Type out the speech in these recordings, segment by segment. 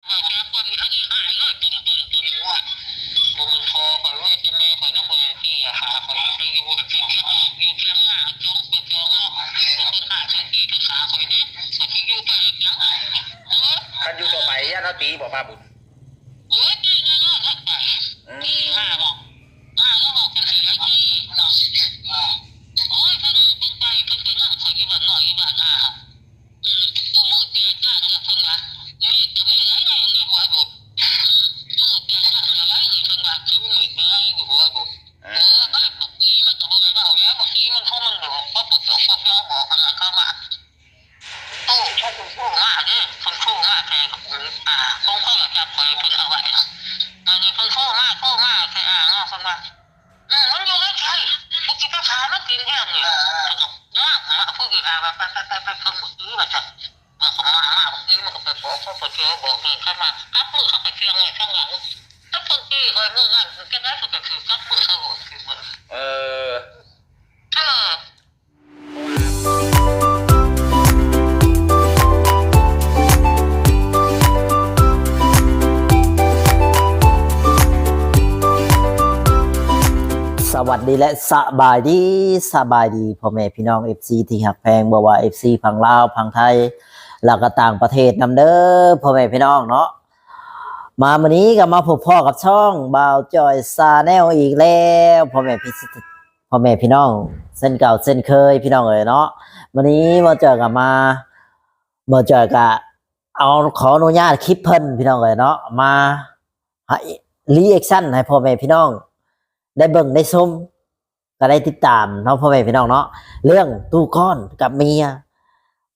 ເຈົ້າແມ່ນຄົນອັນນີ້ຮ້າຍເລີຍ ປຶ້ມໆໆ ໂອ້ຍ ບໍ່ແມ່ນພໍ່ຂ້ອຍເວີຍ ແຕ່ແມ່ຂ້ອຍນຳ ບໍ່ແມ່ນພີ່ຫາຂ້ອຍ ໄປຢູ່ ຢູ່ພຽງໜ້າຈອງເພິ່ນຈອງເນາະ ເພິ່ນຫາເທິງພີ່ເພິ່ນຫາຂ້ອຍນີ້ ຂ້ອຍຊິຢູ່ໄປເຮັດຫຍັງ ເອີ ຄັນຢູ່ຕໍ່ໄປຢ້ານເຮົາຕີບໍ່ປ້າບຸນ? ໂອ້ຍ ຕີແນ່ນອນ ຮັກໄປ ອືມ ຕີຫາບໍ່ ຫາແລ້ວວ່າເພິ່ນຊິໃຫ້ຕີ ໂອ້ຍ ເພິ່ນ ເພິ່ນໄປ ເພິ່ນໄປນຳຂ້ອຍຢູ່ບ້ານນ້ອຍ ຢູ່ບ້ານອາ ອືມ ຜູ້ມືແກ່ຈ້າແລ້ວເພິ່ນວ່າ ມີກໍມີຫຼາຍໃນຫົວບົດ ອືມ ມືແກ່ຈ້າຫຼາຍເພິ່ນວ່າ ຖືມີດຫຼາຍຢູ່ຫົວບົດ ເອີ ບັກອີມັນກໍບໍ່ໄດ້ເວົ້າແລ້ວ ບັກອີມັນຂອງມັນດອກ ເຂົາບໍ່ຈອກບໍ່ຈອກບອກກັນລະ ເຂົາມາ ໂອ້ ເພິ່ນໂທມາເດ້ ເພິ່ນໂທມາແຕ່ ອາ ຂອງໂທລະສັບຂ້ອຍ ເພິ່ນເອົາໄວ້ ບາດນີ້ເພິ່ນໂທມາ ໂທມາແຕ່ ອາ ເນາະ ເພິ່ນວ່າ ເອີ ມັນຢູ່ໃນໃຈ ພວກທີ່ໄປຫາມັນກິນແຮງນີ້ ເອີ ເພິ່ນກໍມາ ມາ ພວກທີ່ຫາວ່າ ໄປ ໄປ ໄປ ໄປ ເພິ່ນບໍ່ຊື້ວ່າຊັ້ນ ມາ ມາ ມາ ພວກທີ່ມັນກໍໄປບອກ ເຂົາກໍເຈອ ບອກເພິ່ນ ເຂົາມາກັບມື ເຂົາກໍເຊື່ອງໄວ້ຂ້າງຫຼັງ ຖ້າເພິ່ນຕີຂ້ອຍມື້ນັ້ນ ຈັ່ງໃດເພິ່ນກໍຖືກັບມືເຂົາໂລດ ຄືເພິ່ນ ເອີ ເອີ. ສະຫວັດດີ ແລະ ສະບາຍດີ ສະບາຍດີພໍ່ແມ່ພີ່ນ້ອງ ເອັຟຊີ ທີ່ຮັກແພງ ບໍ່ວ່າ ເອັຟຊີ ຝັ່ງລາວ ຝັ່ງໄທ ແລ້ວກໍຕ່າງປະເທດນຳເດີ ພໍ່ແມ່ພີ່ນ້ອງເນາະ. ມາມື້ນີ້ກໍມາພົບພໍ້ກັບຊ່ອງບ່າວຈ່ອຍ Channel ອີກແລ້ວ ພໍ່ແມ່ພີ່ ພໍ່ແມ່ພີ່ນ້ອງ ເຊັ່ນເກົ່າເຊັ່ນເຄີຍ ພີ່ນ້ອງເອີຍເນາະ. ມື້ນີ້ບ່າວຈ່ອຍກໍມາ ບ່າວຈ່ອຍກໍເອົາ ຂໍອະນຸຍາດຄລິບເພິ່ນ ພີ່ນ້ອງເອີຍເນາະ ມາໃຫ້ reaction ໃຫ້ພໍ່ແມ່ພີ່ນ້ອງໄດ້ເບິ່ງໄດ້ຊົມ ກໍໄດ້ຕິດຕາມເນາະ ພໍ່ແມ່ພີ່ນ້ອງເນາະ. ເລື່ອງຕູ້ກ້ອນກັບເມຍ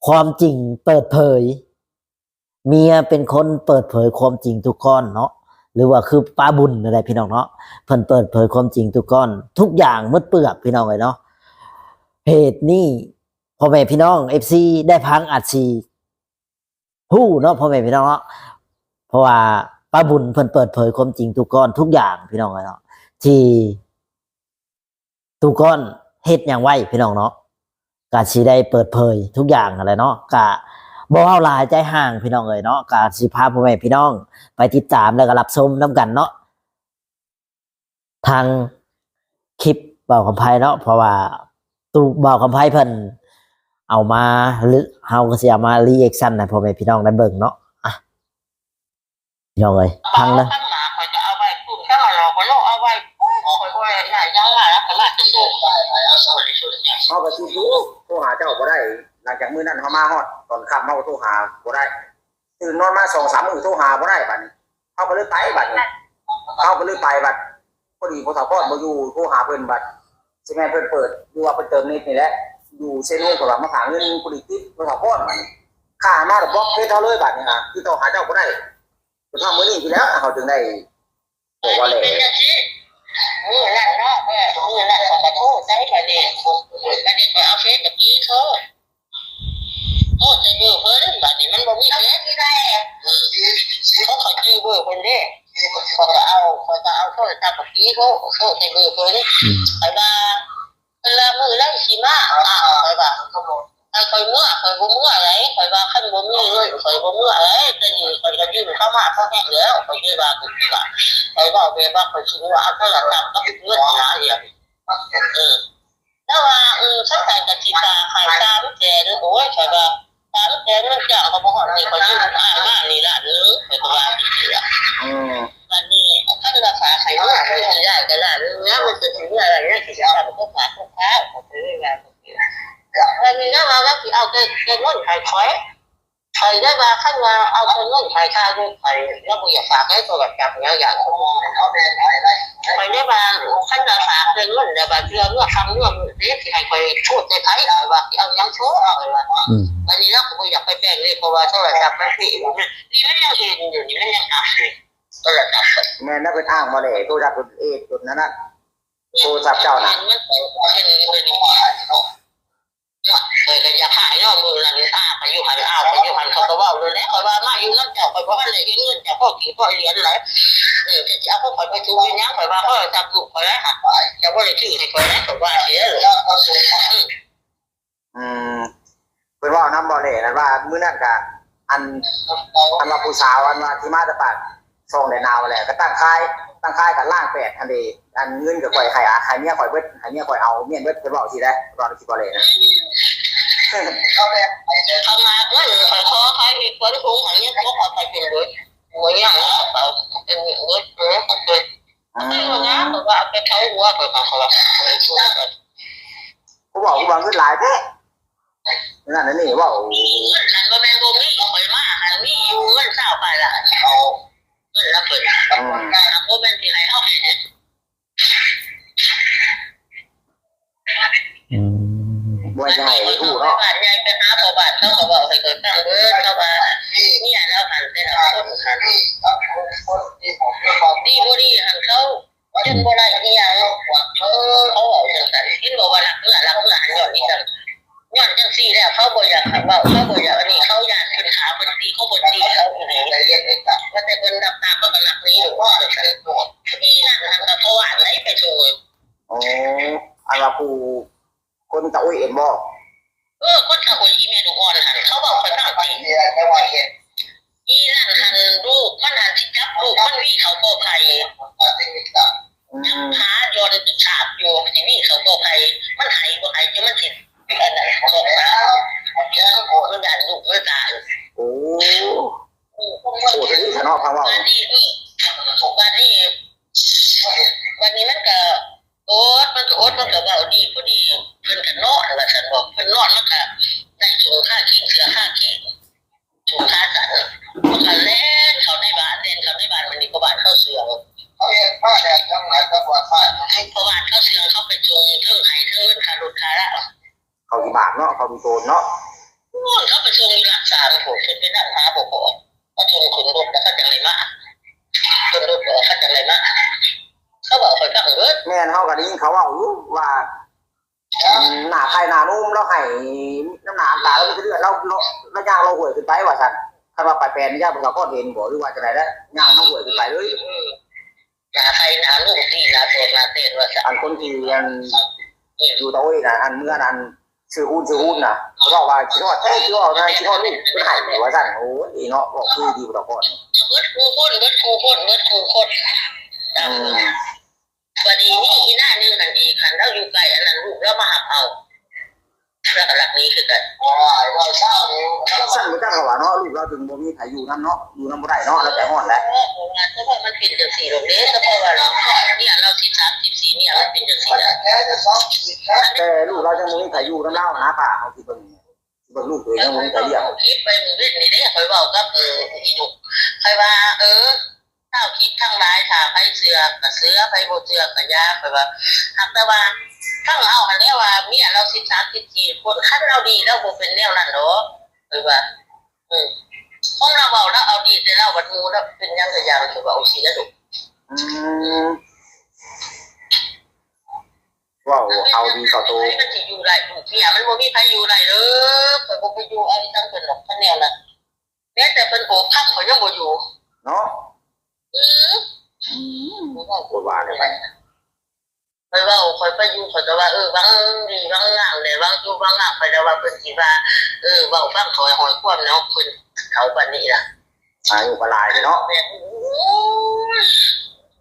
ຄວາມຈິງເປີດເຜີຍ ເມຍເປັນຄົນເປີດເຜີຍຄວາມຈິງທຸກກ້ອນເນາະ ຫຼືວ່າຄືປ້າບຸນນັ້ນແຫຼະພີ່ນ້ອງເນາະ ເພິ່ນເປີດເຜີຍຄວາມຈິງທຸກກ້ອນ ທຸກຢ່າງໝົດເປືອກ ພີ່ນ້ອງເອີຍເນາະ. ເຫດນີ້ພໍ່ແມ່ພີ່ນ້ອງ ເອັຟຊີ ໄດ້ຟັງອາດຊິຮູ້ເນາະ ພໍ່ແມ່ພີ່ນ້ອງເນາະ ເພາະວ່າປ້າບຸນເພິ່ນເປີດເຜີຍຄວາມຈິງທຸກກ້ອນ ທຸກຢ່າງ ພີ່ນ້ອງເອີຍເນາະ ທີ່ ຕູ້ກ້ອນເຮັດຫຍັງໄວ້ພີ່ນ້ອງເນາະ ກະຊິໄດ້ເປີດເຜີຍທຸກຢ່າງຫັ້ນແຫຼະເນາະ. ກະບໍ່ເວົ້າຫຼາຍໃຈຫ່າງພີ່ນ້ອງເອີຍເນາະ ກະຊິພາພໍ່ແມ່ພີ່ນ້ອງໄປຕິດຕາມ ແລ້ວກະຮັບຊົມນຳກັນເນາະ ທາງຄລິບບ່າວຄຳໄພເນາະ ເພາະວ່າຕູ້ ບ່າວຄຳໄພເພິ່ນເອົາມາ ຫຼື ເຮົາກໍຊິເອົາມາ reaction ໃຫ້ພໍ່ແມ່ພີ່ນ້ອງໄດ້ເບິ່ງເນາະ ອ່ະ. ພີ່ນ້ອງເອີຍ ຟັງເດີ ຂ້າງໜ້າຂ້ອຍຈະເອົາໄວ້ ປຸ້ນ ຂ້າງຫຼັງຂ້ອຍເອົາໄວ້ ໂອ້ຍ ຂ້ອຍບໍ່ໄດ້ຢ້ານຫຍັງຫຼາຍ ຂ້ອຍມາແຕ່ໂຕ ເຮົາກໍຄິດຢູ່ ໂທຫາເຈົ້າບໍ່ໄດ້ ຫຼັງຈາກມື້ນັ້ນເຮົາມາຮອດຕອນຄ່ຳ ເຮົາກໍໂທຫາບໍ່ໄດ້ ຕື່ນນອນມາສອງສາມມື້ໂທຫາບໍ່ໄດ້ ບາດນີ້ເຮົາກໍເລີຍໄປ ບາດນີ້ເຮົາກໍເລີຍໄປ ບາດ ພໍດີພໍ່ເຖົ້າພອນບໍ່ຢູ່ ໂທຫາເພິ່ນ ບາດຊິແມ່ນເພິ່ນເປີດ ຫຼືວ່າເພິ່ນເຕີມເນັດນີ້ແຫຼະ ຢູ່ເຊໂນ ເພິ່ນວ່າມາຫາເງິນຜູ້ລິດຕິດ ພໍ່ເຖົ້າພອນ ບາດນີ້ ຂ້າມາແລ້ວບລັອກເຟສເຮົາເລີຍ ບາດນີ້ຫາ ຕິດຕໍ່ຫາເຈົ້າບໍ່ໄດ້ ຈົນຮອດມື້ນີ້ພຸ້ນແຫຼະ ເຮົາຈຶ່ງໄດ້ບອກວ່າແຫຼະ ເປັນຈັ່ງຊີ້ ມື້ນັ້ນເນາະ ເອີ ມື້ນັ້ນຂ້ອຍກໍໂທໃສ່ ບາດນີ້ ບາດນີ້ຂ້ອຍເອົາເຟສໄປຈີ້ເຂົາ ໂທໃສ່ເບີເພິ່ນ ບາດນີ້ມັນບໍ່ມີເຟສ ເອີ ເພາະຂ້ອຍຈື່ເບີເພິ່ນເດ້ ຂ້ອຍກໍເອົາ ຂ້ອຍກໍເອົາໂທລະສັບໄປຈີ້ເຂົາ ໂທໃສ່ເບີເພິ່ນ ອືມ ຂ້ອຍວ່າ ເພິ່ນວ່າມື້ໃດຊິມາ ອ້າວ ຂ້ອຍວ່າ ໃຫ້ຂ້ອຍເມືອ ຂ້ອຍບໍ່ເມືອໃດ ຂ້ອຍວ່າຄັນບໍ່ມີເງິນ ຂ້ອຍບໍ່ເມືອໃດ ແຕ່ນີ້ຂ້ອຍກໍຍື່ນເຂົ້າມາພໍແຮງແລ້ວ ຂ້ອຍເລີຍວ່າ ຂ້ອຍເວົ້າແບບວ່າຂ້ອຍຊິເມືອເອົາໂທລະສັບກັບເງິນຫຼາຍ ເອີ ແລ້ວວ່າ ເອີ ຄັນໃຜກໍຊິຕາໃຫ້ສາມແສນ ໂອ້ຍ ຂ້ອຍວ່າ ສາມແສນມັນຈ້າງກໍບໍ່ຮອດ ນີ້ຂ້ອຍຢືມອ້າຍມານີ້ລ້ານໜຶ່ງ ຂ້ອຍກໍວ່າຈັ່ງຊີ້ລະ ອືມ ບາດນີ້ຄັນວ່າຝາກໃຫ້ເມືອ ມັນຊິໄດ້ກໍລ້ານໜຶ່ງນະ ມັນກໍຊິເມືອໄດ້ ມັນຊິເອົາໄປຝາກລູກຄ້າ ຂ້ອຍກໍເລີຍວ່າ ບາດນີ້ລາວວ່າລາວຊິເອົາແຕ່ ແຕ່ເງິນໃຫ້ຂ້ອຍ ຂ້ອຍເລີຍວ່າ ຄັນວ່າເອົາແຕ່ເງິນໃຫ້ຄ່າລົດ ຂ້ອຍ ລາວບໍ່ຢາກຝາກໃນໂທລະສັບ ລາວຢາກ ຂ້ອຍເລີຍວ່າ ຄັນວ່າຝາກແຕ່ເງິນແລ້ວ ບາດເທື່ອເມືອຄ່ຳເມືອມື້ເດ ຊິໃຫ້ຂ້ອຍໂທໃສ່ໃຜ ຂ້ອຍວ່າ ຊິເອົາຫຍັງໂທ ຂ້ອຍວ່າ ອືມ ບາດນີ້ລາວກໍບໍ່ຢາກໄປແປງເລີຍ ເພາະວ່າໂທລະສັບມັນເສຍ ນີ້ມັນຍັງເຫັນຢູ່ ນີ້ມັນຍັງອັບຢູ່ ໂທລະສັບ ແມ່ນນະ ເພິ່ນອ້າງມາແລ້ວ ໂທລະສັບເພິ່ນເອດຈົນນັ້ນນະ ໂທລະສັບເຈົ້ານະ ມັນເປັນເງິນ ເນາະ ເອີ ກໍຢາກຂາຍເນາະ ມື້ນັ້ນອ້າໄປຢູ່ຫັ້ນ ອ້າໄປຢູ່ຫັ້ນ ເຂົາກໍເວົ້າໂລດແຫຼະ ຂ້ອຍວ່າມາຢູ່ນຳເຈົ້າ ຂ້ອຍບໍ່ທັນໄດ້ເຫັນເງິນເຈົ້າພໍກີບພໍຫຼຽນໃດ ເອີ ເຈົ້າຊິເອົາຂອງຂ້ອຍໄປສູ່ເຮັດຫຍັງ ຂ້ອຍວ່າ ໂທລະສັບລູກຂ້ອຍຫັ້ນ ເຈົ້າບໍ່ໄດ້ຊື້ໃຫ້ຂ້ອຍໃດ ຂ້ອຍວ່າຊີ້ເດີ ອືມ ເພິ່ນເວົ້ານຳບໍ່ແຫຼະນັ້ນວ່າ ມື້ນັ້ນກະ ອັນ ອັນວ່າຜູ້ສາວ ອັນວ່າທີ່ມາແຕ່ປາກຊ່ອງແດນນາວຫັ້ນແຫຼະ ກໍຕັ້ງຄ້າຍ ຕັ້ງຄ້າຍກໍລ້າງແປດຫັ້ນເດ ອັນເງິນກໍຂ້ອຍໃຫ້ ໃຫ້ເມຍຂ້ອຍເບິດ ໃຫ້ເມຍຂ້ອຍເອົາ ເມຍເບິດ ເພິ່ນເວົ້າຊີ້ແຫຼະ ເວົ້າຊິບໍ່ເລີຍນະ ເຂົາແບບ ເຂົາມາເງິນ ເຂົາຂໍ ເຂົາເຮັດຄົນຄົງ ເຂົາເຮັດບໍ່ ເຂົາໄປເປັນເບິດ ບໍ່ຫຍັງ ເຂົາເອົາເປັນເບິດ ເອີ ເຂົາເປັນ ອືມ ເຂົາວ່າເອົາໄປເຜົາຫົວ ເຂົາວ່າ ເຂົາວ່າ ເຂົາເວົ້າ ເຂົາວ່າເງິນຫຼາຍແທ້ ນັ້ນອັນນີ້ເວົ້າ ເງິນນັ້ນບໍ່ແມ່ນບໍ່ມີ ຂ້ອຍມາຫັ້ນມີຢູ່ເງິນຊາວປາຍລ້ານ ເອົາເງິນລະເພິ່ນ ອືມ ບໍ່ແມ່ນຊິໃຫ້ເຮົາເຮັດ ອືມ ບໍ່ໃຫ້ຮູ້ເນາະ ບ້ານໃຫຍ່ໄປຫາພໍ່ບ້ານເຂົາ ເຂົາເວົ້າໃຫ້ຂ້ອຍຟັງເບີດ ເຂົາວ່າເມຍລາວຫັ້ນແຕ່ລະຄົນຫັ້ນ ດີບໍ່ດີຫັ້ນເຂົາ ເພິ່ນບໍ່ໄດ້ອີ່ຫຍັງ ເອີ ເຂົາເວົ້າຈັ່ງຊັ້ນ ເຫັນບໍ່ວ່າລັກເມືອ ລັກເມືອຫັ້ນຍ້ອນອີ່ຫຍັງ ຍ້ອນຈັ່ງຊີ້ແລ້ວ ເຂົາບໍ່ຢາກໃຫ້ເວົ້າ ເຂົາບໍ່ຢາກອັນນີ້ ເຂົາຢ້ານເພິ່ນຂ້າເພິ່ນຕີ ເຂົາບໍ່ຕີເຂົາອີ່ຫຼີ ວ່າແຕ່ເພິ່ນລັກຕາ ເຂົາກໍລັກໜີໂລດ ວ່າຊັ້ນ ອີ່ນັ້ນຫັ້ນກໍພໍ່ບ້ານໄດ໋ໄປສົ່ງ ອໍ ອັນວ່າຜູ້ ຄົນຕາອຸ້ຍເຫັນບໍ່? ເອີ ຄົນຕາອຸ້ຍ ອີແມ່ລູກອ່ອນຫັ້ນ ເຂົາເວົ້າຂ້ອຍຟັງຕິ ອີນັ້ນຫັ້ນ ລູກມັນຫັ້ນຊິຈັບລູກມັນຫວີເຂົ້າກໍໄຜ່ ອືມ ຈັບຂາຢ່ອນສາບຢູ່ ຊິຫວີເຂົ້າກໍໄຜ່ ມັນໄຫ້ບໍ່ໄຫ້ ຈະມັນຊິອັນນັ້ນຂອງສາບ ມັນຢ້ານລູກມັນຕາຍ ໂອ້ ໂຫດອີ່ຫຼີເນາະ ຟັງເວົ້າ ບາດນີ້ ບາດນີ້ ບາດນີ້ມັນກໍ ໂອດ ມັນກໍໂອດ ມັນກໍເວົ້າດີພໍດີ ເພິ່ນກໍນອນວ່າຊັ້ນເບາະ ເພິ່ນນອນ ມັນກໍໄດ້ໂສ້ຄາຄີງ ເສື້ອຄາຄີງ ໂສ້ຄາສັນ ມັນກໍແລ່ນເຂົ້າໃນບ້ານ ແລ່ນເຂົ້າໃນບ້ານ ບາດນີ້ພໍ່ບ້ານເຂົາເຊື່ອງ ເຂົາເຮັດມາແລ້ວຈັ່ງໃດກໍບໍ່ພາດ ພໍ່ບ້ານເຂົາເຊື່ອງ ເຂົາໄປສົ່ງເຖິງໃຫ້ເຖິງເງິນຄ່າລົດຄ່າລາ ເຂົາຊິບາບເນາະ ເຂົາມີໂຕນເນາະ ໂອ້ຍ ເຂົາໄປສົ່ງຢູ່ຫຼັກສາມພຸ້ນ ເພິ່ນໄປນຳຫາບໍ່ພໍ ເຂົາສົ່ງຂຶ້ນລົດແລ້ວເຂົາຈັ່ງໄດ້ມາ ຂຶ້ນລົດອອກເຂົາຈັ່ງໄດ້ມາ ເຂົາເວົ້າໃຫ້ຟັງເບິດ ແມ່ນ ເຮົາກໍໄດ້ຍິນເຂົາເວົ້າຢູ່ວ່າ ອືມ ໜ້າໄຂ່ໜ້ານົມລາວໃຫ້ ນ້ຳໜ້ານ້ຳຕາລາວມີແຕ່ເລືອດ ລາວ ລາວ ລາວຍ່າງເລາະຫ້ວຍຂຶ້ນໄປວ່າຊັ້ນ ຄັນວ່າໄປແປນຍາມເຂົາກໍເຫັນບໍ່ ຫຼືວ່າຈັ່ງໃດແຫຼະ ຍ່າງເລາະຫ້ວຍຂຶ້ນໄປເລີຍ ໜ້າໄຂ່ໜ້ານົມ ຕີໜ້າແຕກໜ້າແຕນວ່າຊັ້ນ ອັນຄົນທີ່ອັນ ຢູ່ຕາໂອ້ຍນະ ອັນເມືອນະ ອັນຊື່ຮຸນ ຊື່ຮຸນນະ ເຂົາເວົ້າວ່າຄິດຮອດແທ້ ຄືເວົ້ານະ ຄິດຮອດລູກ ເພິ່ນໃຫ້ວ່າຊັ້ນ ໂອ້ຍເນາະ ເວົ້າຄືດີບໍ່ຕາກ່ອນ ເບິດຄູ່ຄົນ ເບິດຄູ່ຄົນ ເບິດຄູ່ຄົນ ອືມ ບາດນີ້ມີອີ່ໜ້າໜຶ່ງຫັ້ນອີກ ຄັນລາວຢູ່ໃກ້ອັນນັ້ນ ລູກລາວມາຮັບເອົາ ລາວກໍລັກໜີຄືກັນ ຊັ້ນບໍ່ຈັກເຂົາວ່າເນາະ ລູກລາວຈຶ່ງບໍ່ມີໃຜຢູ່ນຳເນາະ ຢູ່ນຳບໍ່ໄດ້ເນາະ ລາວໃຈຮ້ອນແຫຼະ ເພາະວ່າ ເພາະວ່າມັນເປັນຈັ່ງຊີ້ໂລດເດ້ ສະເພາະວ່າລາວ ເມຍລາວສິບສາມ ສິບສີ່ ເມຍມັນເປັນຈັ່ງຊີ້ແຫຼະ ແຕ່ລູກລາວຍັງບໍ່ມີໃຜຢູ່ນຳລາວຫັ້ນນະ ປ້າ ເຮົາຊິເບິ່ງ ເບິ່ງລູກໂດຍຍັງບໍ່ມີໃຜລ້ຽງ ເອົາຄລິບໄປມື້ເວັນນີ້ເດ້ ຂ້ອຍເວົ້າກັບ ເອີ ອີ່ນຸກ ຂ້ອຍວ່າ ເອີ ຊາວຄລິບທັງຫຼາຍ ຖ້າໃຜເຊື່ອກໍເຊື່ອ ໃຜບໍ່ເຊື່ອກໍຢ່າ ຂ້ອຍວ່າ ຫາກແຕ່ວ່າຟັງເອົາຫັ້ນແຫຼະວ່າ ເມຍລາວສິບສາມ ສິບສີ່ຄົນ ຄັນລາວດີລາວບໍ່ເປັນແນວນັ້ນດອກ ຂ້ອຍວ່າ ເອີ ຂອງລາວເວົ້າລາວເອົາດີ ແຕ່ລາວບັດຮູ້ລາວເປັນຫຍັງກະຢ່າ ຂ້ອຍເວົ້າຊີ້ນະລູກ ອືມ ເວົ້າເອົາດີເຂົ້າໂຕ ມັນຊິຢູ່ໄດ້ ລູກເມຍມັນບໍ່ມີໃຜຢູ່ໄດ້ເດີ ຂ້ອຍບໍ່ໄປຢູ່ເອົາອີ່ຫຍັງເພິ່ນດອກ ຄັນແນວນັ້ນ ແມ້ແຕ່ເພິ່ນໂອບຄຳຂ້ອຍຍັງບໍ່ຢູ່ເນາະ ອືມ ອືມ ບໍ່ເວົ້າ ບໍ່ວ່າແລ້ວໄປ ຂ້ອຍເວົ້າ ຂ້ອຍໄປຢູ່ ຂ້ອຍກໍວ່າ ເອີ ຫວັງດີຫວັງງາມແຫຼະ ຫວັງຢູ່ຫວັງງາມ ຂ້ອຍລະວ່າເພິ່ນຊິວ່າ ເອີ ເວົ້າຟັງຂ້ອຍຫ້ອຍຄວາມເນາະ ເພິ່ນເຖົ້າປານນີ້ລະ ອາຍຸກໍຫຼາຍເດເນາະ ແບບ ໂອ້ຍ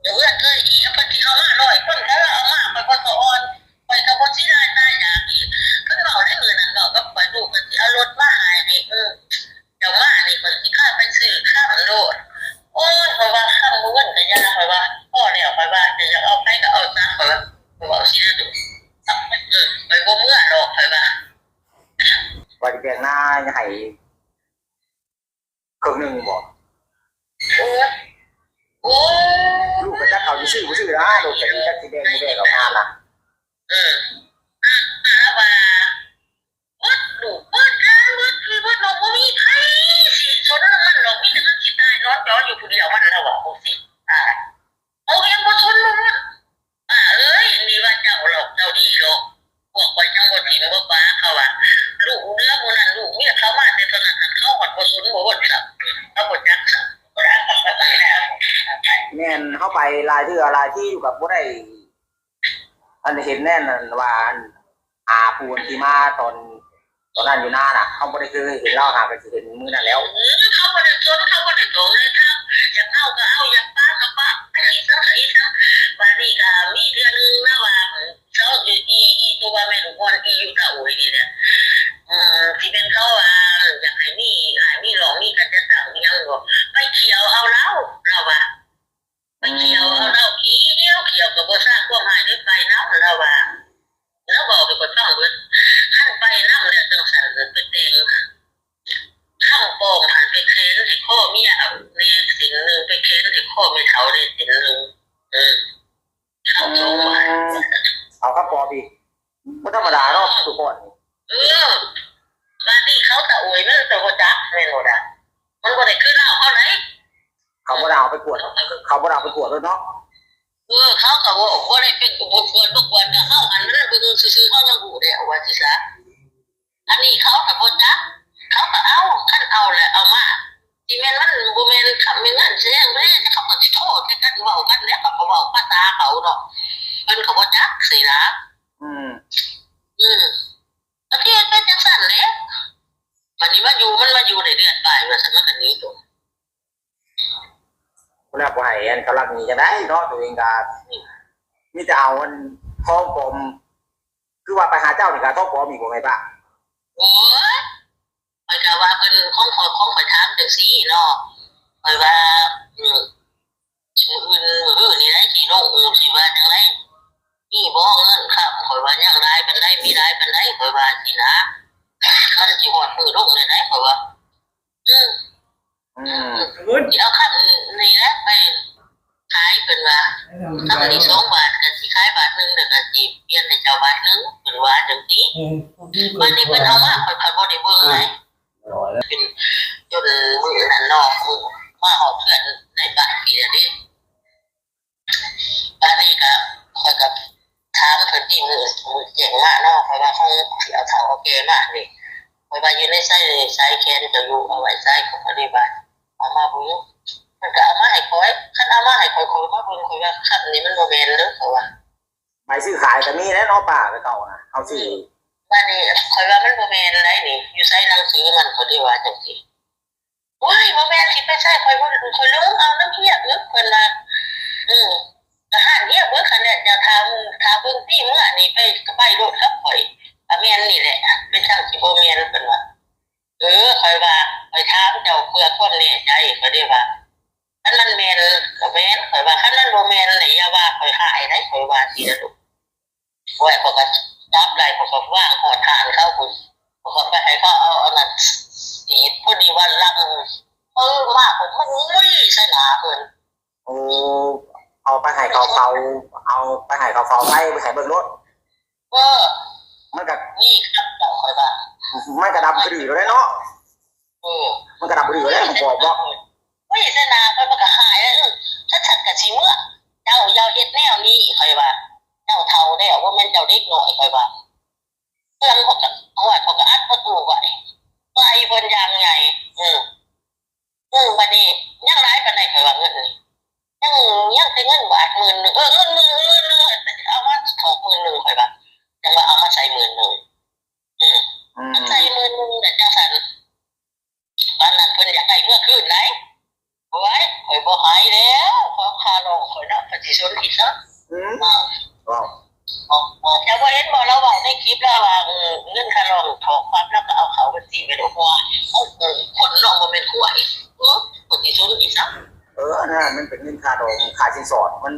ເອີ ເອີ ອີ່ຫຍັງ ເພິ່ນຊິເອົາມາຮ້ອຍຄົນ ກໍເອົາມາ ຂ້ອຍບໍ່ສະອອນ ຂ້ອຍກໍບໍ່ເສຍດາຍຕາຍຢາກອີກ ເພິ່ນເວົ້າໃນມື້ນັ້ນ ເວົ້າກັບຂ້ອຍ ລູກກໍຊິເອົາລົດມາໃຫ້ ເອີ ເຈົ້າມານີ້ ຂ້ອຍຊິພາໄປຊື້ຄຳໂລດ ໂອ້ຍ ຂ້ອຍວ່າຄຳເງິນກໍຢ່າ ຂ້ອຍວ່າພໍແລ້ວ ຂ້ອຍວ່າຈະຢາກເອົາໃຜກໍເອົາຊະ ຂ້ອຍວ່າ ຂ້ອຍເວົ້າຊີ້ເດີ ເອີ ຂ້ອຍບໍ່ເມືອດອກ ຂ້ອຍວ່າ ວ່າຊິແບ່ງນາໃຫ້ເຄິ່ງໜຶ່ງບໍ? ໂອ້ຍ ໂອ້ຍ ລູກກໍຈັກເຂົາຊິຊື້ບໍ່ຊື້ນະ ລູກກໍຈັກຊິແບ່ງບໍ່ແບ່ງອອກມານະ ເອີ ລາວວ່າ ເບິດລູກເບິດຫຼານເບິດພີ່ເບິດນ້ອງ ບໍ່ມີໃຜຊິສົນນຳມັນດອກ ມີແຕ່ມັນຊິຕາຍນອນຈໍຢູ່ຜູ້ດຽວມັນ ລາວເວົ້າຈັ່ງຊີ້ ອາ ເຂົາຍັງບໍ່ສົນບໍ່ໝົດ ປ້າເອີຍ ມີວ່າເຈົ້າຫຼອກເຈົ້າດີຫຼອກ ພວກຂ້ອຍຍັງບໍ່ຖິ້ມບໍ່ປະ ເຂົາວ່າ ລູກເຫຼືອໝູ່ນັ້ນ ລູກເມຍເຂົາມາແຕ່ຕອນນັ້ນ ເຂົາຮອດບໍ່ສົນບໍ່ວົນຊ້ຳ ເຂົາບໍ່ຈັກຊ້ຳ ແມ່ນ ເຮົາໄປຫຼາຍເທື່ອຫຼາຍທີຢູ່ກັບບໍ່ໄດ້ ອັນເຫັນແນ່ນ ອັນວ່າ ອັນ ອາຜູ້ທີ່ມາຕອນ ຕອນນັ້ນຢູ່ນານະ ເຮົາບໍ່ໄດ້ຄືເຫັນລາວ ຫາກໍຊິເຫັນມື້ນັ້ນແລ້ວ. ເອີ ເຂົາບໍ່ໄດ້ສົນ ເຂົາບໍ່ໄດ້ໂຕເລີຍ ຖ້າຢາກເອົາກໍເອົາ ຢາກປະກໍປະ ອີ່ສັງກໍອີ່ສັງ. ບາດນີ້ກໍມີເທື່ອໜຶ່ງລາວວ່າ ເຂົາຢູ່ ອີ່ ອີ່ຕົວແມ່ລູກອ່ອນທີ່ຢູ່ຕາໂອຍນີ້ແຫຼະ ເອີ ຊິແມ່ນເຂົາວ່າຢາກໃຫ້ມີ ໃຫ້ມີຫຼອງມີການຈັດຕັ້ງອີ່ຫຍັງບໍ່ ໄປຂຽວເອົາລາວ ລາວວ່າ. ໄປຂຽວເອົາລາວ ຂຽວ ຂຽວກໍບໍ່ສ້າງຄວາມຮ້າຍເດ້ ໄປນຳລາວວ່າ. ລາວເວົ້າໃຫ້ຂ້ອຍຟັງເບິດ ຄັນໄປນຳແລ້ວຈັ່ງຊັ້ນ ໄປແຕ່ງຄຳປອມຫັ້ນ ໄປແຂນໃຫ້ຄໍເມຍແດ່ເສັ້ນໜຶ່ງ ໄປແຂນໃຫ້ຄໍແມ່ເຖົ້າແດ່ເສັ້ນໜຶ່ງ ເອີ ເອົາສອງບາດ ເອົາຄຳປອມອີກ. ບໍ່ທຳມະດາເນາະ ທຸກຄົນ. ເອີ ບາດນີ້ເຂົາຕາໂອຍ ມັນກໍບໍ່ຈັກແມ່ນບໍ່ດາ ມັນບໍ່ໄດ້ຄືລາວເຮົາໃດ. ເຂົາບໍ່ໄດ້ເອົາໄປກວດ ເຂົາບໍ່ໄດ້ເອົາໄປກວດເລີຍເນາະ. ເອີ ເຂົາກໍບໍ່ ບໍ່ໄດ້ໄປກວດ ບໍ່ກວດ ບໍ່ກວດ ກໍເຮົາຫັ້ນເບິ່ງຊື່ໆ ເຮົາຍັງຮູ້ແລ້ວວ່າຊິຊະ. ອັນນີ້ເຂົາກໍບໍ່ຈັກ ເຂົາກໍເອົາ ຄັນເອົາແລ້ວເອົາມາ ຊິແມ່ນມັນບໍ່ແມ່ນຄຳແມ່ນນັ້ນຊິແຮງເດ້ ເຂົາກໍຊິໂທໃສ່ກັນ ເວົ້າກັນແລ້ວ ເຂົາກໍເວົ້າພາສາເຂົາເນາະ ເພິ່ນກໍບໍ່ຈັກຊີ້ນະ. ອືມ ອືມ ກໍຊິເຮັດໄປຈັ່ງຊັ້ນແຫຼະ. ບັດນີ້ມາຢູ່ ມັນມາຢູ່ໄດ້ເດືອນປາຍວ່າຊັ້ນ ມັນກໍໜີຕົວ. ຜູ້ໃດບໍ່ໃຫ້ອັນເຂົາລັກໜີຈັ່ງໃດເນາະ ຕົວເອງກໍມີແຕ່ເອົາອັນທອງປອມ ຄືວ່າໄປຫາເຈົ້ານີ້ກໍເອົາທອງປອມອີກບໍ່ແມ່ນປະ? ໂອ້ຍ ຂ້ອຍກໍວ່າເພິ່ນ ຂອງຂ້ອຍ ຂອງຂ້ອຍຖາມຈັ່ງຊີ້ເນາະ ຂ້ອຍວ່າ ເອີ ມື້ອື່ນ ມື້ອື່ນນີ້ໄດ້ຊິລົງ ຊິວ່າຈັ່ງໃດ ມີບໍ່ເງິນຄ້ຳ ຂ້ອຍວ່າຍັງຫຼາຍປານໃດ ມີຫຼາຍປານໃດ ຂ້ອຍວ່າຊີ້ນະ ມັນຊິຮອດມື້ລົງແລ້ວໃດ ຂ້ອຍວ່າ ອືມ ອືມ ຊິເອົາຄຳນີ້ແຫຼະໄປຂາຍ ເພິ່ນວ່າ ຄຳນີ້ສອງບາດ ກໍຊິຂາຍບາດໜຶ່ງ ແລ້ວກໍຊິປ່ຽນໃຫ້ເຈົ້າບາດໜຶ່ງ ເພິ່ນວ່າຈັ່ງຊີ້. ອືມ ບາດນີ້ເພິ່ນເອົາມາ ຂ້ອຍ ຂ້ອຍບໍ່ໄດ້ເບິ່ງໃດ ເປັນຈົນມື້ນັ້ນເນາະ ມື້ມາຮອດເຮືອນໃນບ້ານພີ້ແຫຼະເດ້. ບາດນີ້ກໍ ຂ້ອຍກໍຖາມເພິ່ນຕິ ມື້ ມື້ແຈ້ງມາເນາະ ຂ້ອຍວ່າ ເຮົາຊິເອົາເຖົ້າເອົາແກ່ມາເດ້ ຂ້ອຍວ່າ ຢູ່ໃນໃສ ໃສແຂນເຈົ້າຢູ່ ເອົາໄວ້ໃສ ເຂົາກໍເລີຍວ່າ ເອົາມາເບິ່ງ ເພິ່ນກໍເອົາມາໃຫ້ຂ້ອຍ ຄັນເອົາມາໃຫ້ຂ້ອຍ ຂ້ອຍມາເບິ່ງ ຂ້ອຍວ່າ ຄຳນີ້ມັນບໍ່ແມ່ນເດີ ຂ້ອຍວ່າ. ໃບຊື້ຂາຍກໍມີແລ້ວເນາະ ປ້າ ແຕ່ເກົ່ານະ ເຮົາຊື້. ບາດນີ້ຂ້ອຍວ່າ ມັນບໍ່ແມ່ນໃດນີ້ ຢູ່ໃສໜັງສືມັນ ເຂົາເລີຍວ່າຈັ່ງຊີ້. ໂອ້ຍ ບໍ່ແມ່ນຊິໄປໃສ ຂ້ອຍບໍ່ ຂ້ອຍລົງເອົານຳເຮຍເບິດ ເພິ່ນວ່າ ເອີ ກະຮ້ານເຮຍເບິດ ຄັນແມ່ນເຈົ້າຖ້າ ຖ້າເບິ່ງຕິ ເມື່ອນີ້ໄປ ໄປໂລດກັບຂ້ອຍ ກະແມ່ນນີ້ແຫຼະ ເປັນຈັ່ງຊິບໍ່ແມ່ນ ເພິ່ນວ່າ. ເອີ ຂ້ອຍວ່າ ຂ້ອຍຖາມເຈົ້າເພື່ອຄວາມແນ່ໃຈ ຂ້ອຍເດ້ວ່າ ຄັນມັນແມ່ນກະແມ່ນ ຂ້ອຍວ່າ ຄັນມັນບໍ່ແມ່ນນີ້ ຢ່າວ່າຂ້ອຍຮ້າຍໃດ ຂ້ອຍວ່າຊີ້ລະລູກ. ໂອ້ຍ ຂ້ອຍກໍຈັບໄດ້ ຂ້ອຍກໍວາງຮອດຖານເຂົາພຸ້ນ ຂ້ອຍກໍໄປໃຫ້ເຂົາເອົາອັນນັ້ນສີດ ພໍດີວ່າຫຼັງ ເອີ ມາ ຂ້ອຍ ໂອ້ຍ ໃສ່ໜ້າເພິ່ນ. ໂອ້ ເອົາໄປໃຫ້ເຂົາເຜົາ ເອົາໄປໃຫ້ເຂົາເຜົາໄຟ ໄປໃຫ້ເບິ່ງໂລດ. ເອີ ມັນກໍ ນີ້ຄັບເຈົ້າ ຂ້ອຍວ່າ ມັນກໍດຳກະດື້ແລ້ວເນາະ. ເອີ ມັນກໍດຳກະດື້ແລ້ວ ບອກເນາະ. ໂອ້ຍ ໃສ່ໜ້າຂ້ອຍ ມັນກໍຮ້າຍແລ້ວ. ເອີ ຄັນຊັ້ນກໍຊິເມືອ ເຈົ້າຢ່າເຮັດແນວນີ້ ຂ້ອຍວ່າ ເຈົ້າເຖົ້າແລ້ວ ບໍ່ແມ່ນເຈົ້າເດັກນ້ອຍ ຂ້ອຍວ່າ. ເຄື່ອງຂ້ອຍກໍ ໂອ້ຍ ຂ້ອຍກໍອັດປະຕູໄວ້ ໄລ່ເພິ່ນຢ່າງໃຫຍ່. ເອີ ເອີ ບັດນີ້ຍັງຫຼາຍປານໃດ ຂ້ອຍວ່າ ເງິນນີ້ ຍັງ ຍັງແຕ່ເງິນບາດໝື່ນໜຶ່ງ ເອີ ເງິນໝື່ນ ໝື່ນໜຶ່ງ ເອົາມາຖອກໝື່ນໜຶ່ງ ຂ້ອຍວ່າ ຈັ່ງວ່າເອົາມາໃສ່ໝື່ນໜຶ່ງ. ເອີ ອືມ ໃສ່ໝື່ນໜຶ່ງແລ້ວຈັ່ງຊັ້ນ ປານນັ້ນເພິ່ນຢາກໄດ້ເມືອຄືນໃດ. ໂອ້ຍ ຂ້ອຍບໍ່ໃຫ້ແລ້ວ ຂອງຄ່າຮ້ອງຂ້ອຍເນາະ ຂ້ອຍຊິຊົນອີກເນາະ. ອືມ ເອີ ເວົ້າ ເຈົ້າບໍ່ເຫັນບໍ່ ລາວເວົ້າໃນຄລິບລາວວ່າ ເອີ ເງິນຄ່າຮ້ອງຖອກປັບ ລາວກໍເອົາເຂົ້າບັນຊີໄປໂລດ. ໂອ້ໂຫ ຄົນເນາະ ບໍ່ແມ່ນຄວາຍ. ເອີ ຂ້ອຍຊິຊົນອີກຊ້ຳ. ເອີ ອັນນັ້ນມັນເປັນເງິນຄ່າດອງ ຄ່າສິນສອດ ມັນ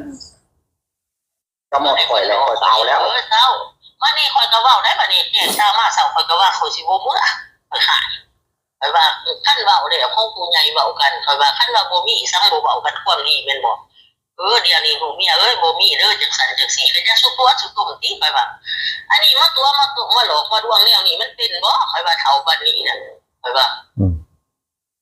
ກໍໝົດຂ້ອຍແລ້ວ ຂ້ອຍກໍເອົາແລ້ວ. ເອີ ເຊົາ ບາດນີ້ຂ້ອຍກໍເວົ້າໄດ້ ບາດນີ້ແຈ້ງຂ່າວມາເຊົ້າ ຂ້ອຍກໍວ່າຂ້ອຍຊິບໍ່ເມືອ ຂ້ອຍຄ້ານ. ຂ້ອຍວ່າ ຄັນເວົ້າແລ້ວ ຂອງຜູ້ໃຫຍ່ເວົ້າກັນ ຂ້ອຍວ່າ ຄັນວ່າບໍ່ມີ ສັງບໍ່ເວົ້າກັນຄວາມດີແມ່ນບໍ່? ເອີ ດຽວນີ້ລູກເມຍເອີຍ ບໍ່ມີເດີ ຈັ່ງຊັ້ນຈັ່ງຊີ້ ກໍຢ່າສູ່ຕົວະສູ່ຕົງຕິ ຂ້ອຍວ່າ. ອັນນີ້ມາຕົວະມາຕົງ ມາຫຼອກມາລວງແນວນີ້ ມັນເປັນບໍ່? ຂ້ອຍວ່າ ເຖົ້າປານນີ້ນະ ຂ້ອຍວ່າ. ອືມ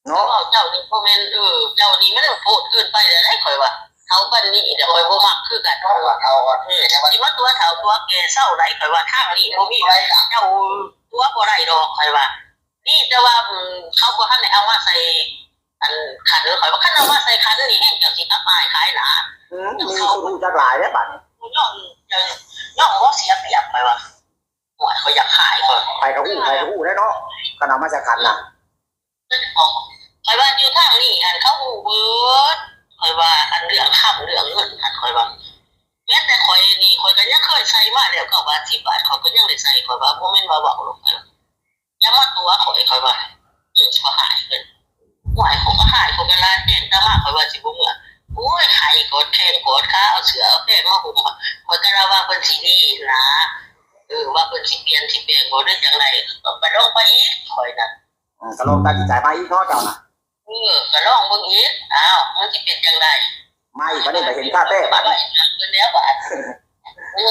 ເນາະ ເຈົ້ານີ້ບໍ່ແມ່ນ ເອີ ເຈົ້ານີ້ມັນໂພດເກີນໄປແລ້ວເດ້ ຂ້ອຍວ່າ. ເຖົ້າປານນີ້ແລ້ວ ຂ້ອຍບໍ່ມັກຄືກັນ ຂ້ອຍວ່າ. ເອີ ຊິມາຕົວະເຖົ້າຕົວະແກ່ເຊົາໃດ ຂ້ອຍວ່າ. ທາງນີ້ບໍ່ມີ ເຈົ້າຕົວະບໍ່ໄດ້ດອກ ຂ້ອຍວ່າ. ນີ້ແຕ່ວ່າ ເຂົາບໍ່ທັນໄດ້ເອົາມາໃສ່ ອັນ ຂັນ ຂ້ອຍວ່າ ຄັນເອົາມາໃສ່ຂັນນີ້ແຮງເຈົ້າຊິອັບອາຍຂາຍໜ້າ. ອືມ ມີຄົນຮູ້ຈັກຫຼາຍເດ້ບາດນີ້ ຍ້ອນ ຍ້ອນບໍ່ເສຍປຽບ ຂ້ອຍວ່າ. ໂອ້ຍ ຂ້ອຍຢາກຂາຍ ຂ້ອຍ ໃຜກໍຮູ້ ໃຜກໍຮູ້ແຫຼະເນາະ ຄັນເອົາມາໃສ່ຂັນນະ. ຂ້ອຍວ່າຢູ່ທາງນີ້ຫັ້ນ ເຂົາຮູ້ເບິດ ຂ້ອຍວ່າ ອັນເລື່ອງຄຳເລື່ອງເງິນຫັ້ນ ຂ້ອຍວ່າ ແມ້ແຕ່ຂ້ອຍນີ້ ຂ້ອຍກໍຍັງເຄີຍໃສ່ມາແລ້ວ ເກົ້າບາດ ສິບບາດ ຂ້ອຍກໍຍັງໄດ້ໃສ່ ຂ້ອຍວ່າ ບໍ່ແມ່ນວ່າເວົ້າດອກ ຂ້ອຍວ່າ ຢ່າມາຕົວະຂ້ອຍ ຂ້ອຍວ່າ ເອີ ຂ້ອຍຮ້າຍເພິ່ນ ໂອ້ຍ ຂ້ອຍກໍຮ້າຍ ຂ້ອຍກໍລາແຈ້ງຕາມາ ຂ້ອຍວ່າຊິບໍ່ເມືອ ໂອ້ຍ ໄຫ້ກອດແຂ້ງກອດຂາ ເອົາເສື້ອເອົາແພງມາຫຸ້ມ ຂ້ອຍກໍລະວ່າເພິ່ນຊິໜີຫັ້ນນະ ເອີ ວ່າເພິ່ນຊິປ່ຽນຊິແປງບໍ່ ຫຼືຈັ່ງໃດ ກໍລອງໄປອີກ ຂ້ອຍນະ ອືມ ກໍລອງຕັດສິນໃຈມາອີກເນາະເຈົ້ານະ ເອີ ກໍລອງເບິ່ງອີກ ອ້າວ ມັນຊິເປັນຈັ່ງໃດ ມາອີກ ບາດນີ້ກໍເຫັນທ່າແທ້ບາດນີ້ ເພິ່ນແລ້ວບາດ ເອີ.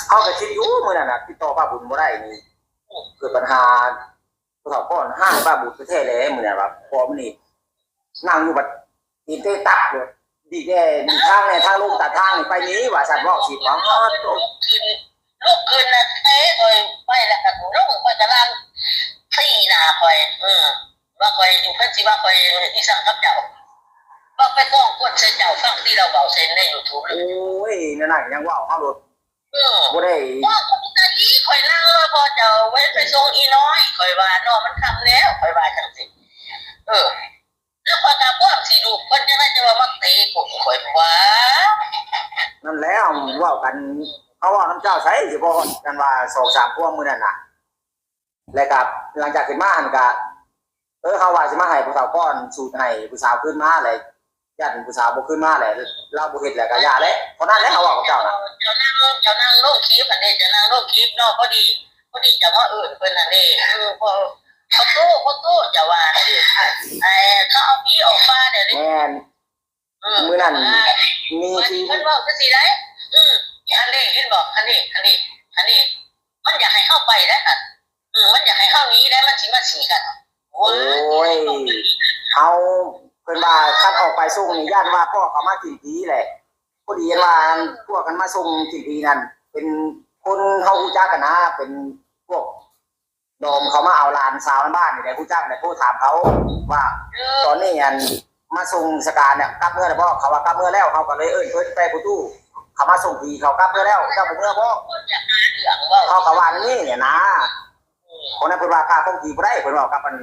ເຮົາກໍຄິດຢູ່ມື້ນັ້ນນະ ຕິດຕໍ່ປ້າບຸນບໍ່ໄດ້ນີ້ ເກີດບັນຫາ ຜູ້ເຖົ້າກ່ອນຮ້າຍປ້າບຸນແທ້ໆແຫຼະ ມື້ນັ້ນວ່າ ພໍ່ມື້ນີ້ນັ່ງຢູ່ບັດຕີນເຕະຕັບໂລດ ດີແດ່ດີທາງແດ່ ທາງລົງຕາທາງນີ້ໄປນີ້ວ່າຊັ້ນ ເວົ້າຊິ ປາດໂທ້ ລຸກຂຶ້ນ ລຸກຂຶ້ນແລ້ວເຕະຂ້ອຍໄປ ແລ້ວກໍລົງ ຂ້ອຍກຳລັງຊີ້ໜ້າຂ້ອຍ ເອີ ວ່າຂ້ອຍ ເພິ່ນຊິວ່າຂ້ອຍອີ່ສັງກັບເຈົ້າ ວ່າໄປກອງກົນໃສ່ເຈົ້າ ຟັງທີ່ລາວເວົ້າໃສ່ໃນຢູທູບ ໂອ້ຍ ແນວນັ້ນຍັງເວົ້າເຮົາໂລດ ເອີ ບໍ່ໄດ້ ວ່າຄົນຕາດີ ຂ້ອຍນັ່ງລໍພໍ່ເຈົ້າໄວ້ໄປສົ່ງອີນ້ອຍ ຂ້ອຍວ່າເນາະ ມັນຄ່ຳແລ້ວ ຂ້ອຍວ່າຈັ່ງຊີ້ ເອີ ແລ້ວຂ້ອຍກໍພວມຊິລູກເພິ່ນ ຈັ່ງໃດຈະວ່າມາເຕະກົນຂ້ອຍວ່າ ນັ້ນແຫຼະ ເວົ້າກັນ ເຮົາເວົ້ານຳເຈົ້າໃສຊິບໍ່ຮອດ ກັນວ່າສອງສາມພວມມື້ນັ້ນນະ ແລ້ວກໍຫຼັງຈາກຂຶ້ນມາຫັ້ນກໍ ເອີ ເຮົາວ່າຊິມາໃຫ້ຜູ້ເຖົ້າກ່ອນສູດໃຫ້ຜູ້ສາວຄືນມາ ແລ້ວຢ້ານຜູ້ສາວບໍ່ຄືນມາ ແລ້ວລາວບໍ່ເຮັດ ແລ້ວກໍຢ່າແຫຼະ ເທົ່ານັ້ນແຫຼະ ເຮົາເວົ້າກັບເຈົ້ານະ ເຈົ້ານັ່ງ ເຈົ້ານັ່ງລົງຄລິບຫັ້ນເດ້ ເຈົ້ານັ່ງລົງຄລິບເນາະ ພໍດີ ພໍດີເຈົ້າມາເອີ້ນເພິ່ນຫັ້ນເດ້ ເອີ ພໍ່ຕູ້ ພໍ່ຕູ້ ເຈົ້າວ່າຫັ້ນເດ້ ເອີ ເຂົາເອົາຜີອອກປ່າແລ້ວເດ້ ແມ່ນ ເອີ ມື້ນັ້ນມີທີ່ ເພິ່ນເວົ້າຈັ່ງຊີ້ໄດ໋ ອື ອັນນີ້ເຫັນບໍ່ ອັນນີ້ ອັນນີ້ ອັນນີ້ ມັນຢາກໃຫ້ເຮົາໄປໄດ໋ ເອີ ມັນຢາກໃຫ້ເຮົາໜີໄດ໋ ມັນຊິມາສີກັນ ໂອ້ຍ ເຮົາ ເພິ່ນວ່າຄັນອອກໄປສົ່ງນີ້ ຢ້ານວ່າພວກເຂົາມາຖິ້ມຜີແຫຼະ ພໍດີເຫັນວ່າພວກກັນມາສົ່ງຖິ້ມຜີນັ້ນ ເປັນຄົນເຮົາຮູ້ຈັກກັນນະ ເປັນພວກ ດອມເຂົາມາເອົາຫຼານສາວໃນບ້ານນີ້ແຫຼະ ຮູ້ຈັກແຫຼະ ໂທຖາມເຂົາວ່າ ເອີ ຕອນນີ້ ອັນ ມາສົ່ງສະການນະ ກັບເມືອແລ້ວບໍ່? ເຂົາວ່າກັບເມືອແລ້ວ ເຮົາກໍເລີຍເອີ້ນເພິ່ນໄປປະຕູ ເຂົາມາສົ່ງຜີເຂົາກັບເມືອແລ້ວ ເຈົ້າບໍ່ເມືອບໍ່? ເຂົາກໍວ່າແນວນີ້ນະ ເອີ ຄົນນັ້ນເພິ່ນວ່າຂ້າຄົງຜີບໍ່ໄດ້ ເພິ່ນເວົ້າກັບ ອັນ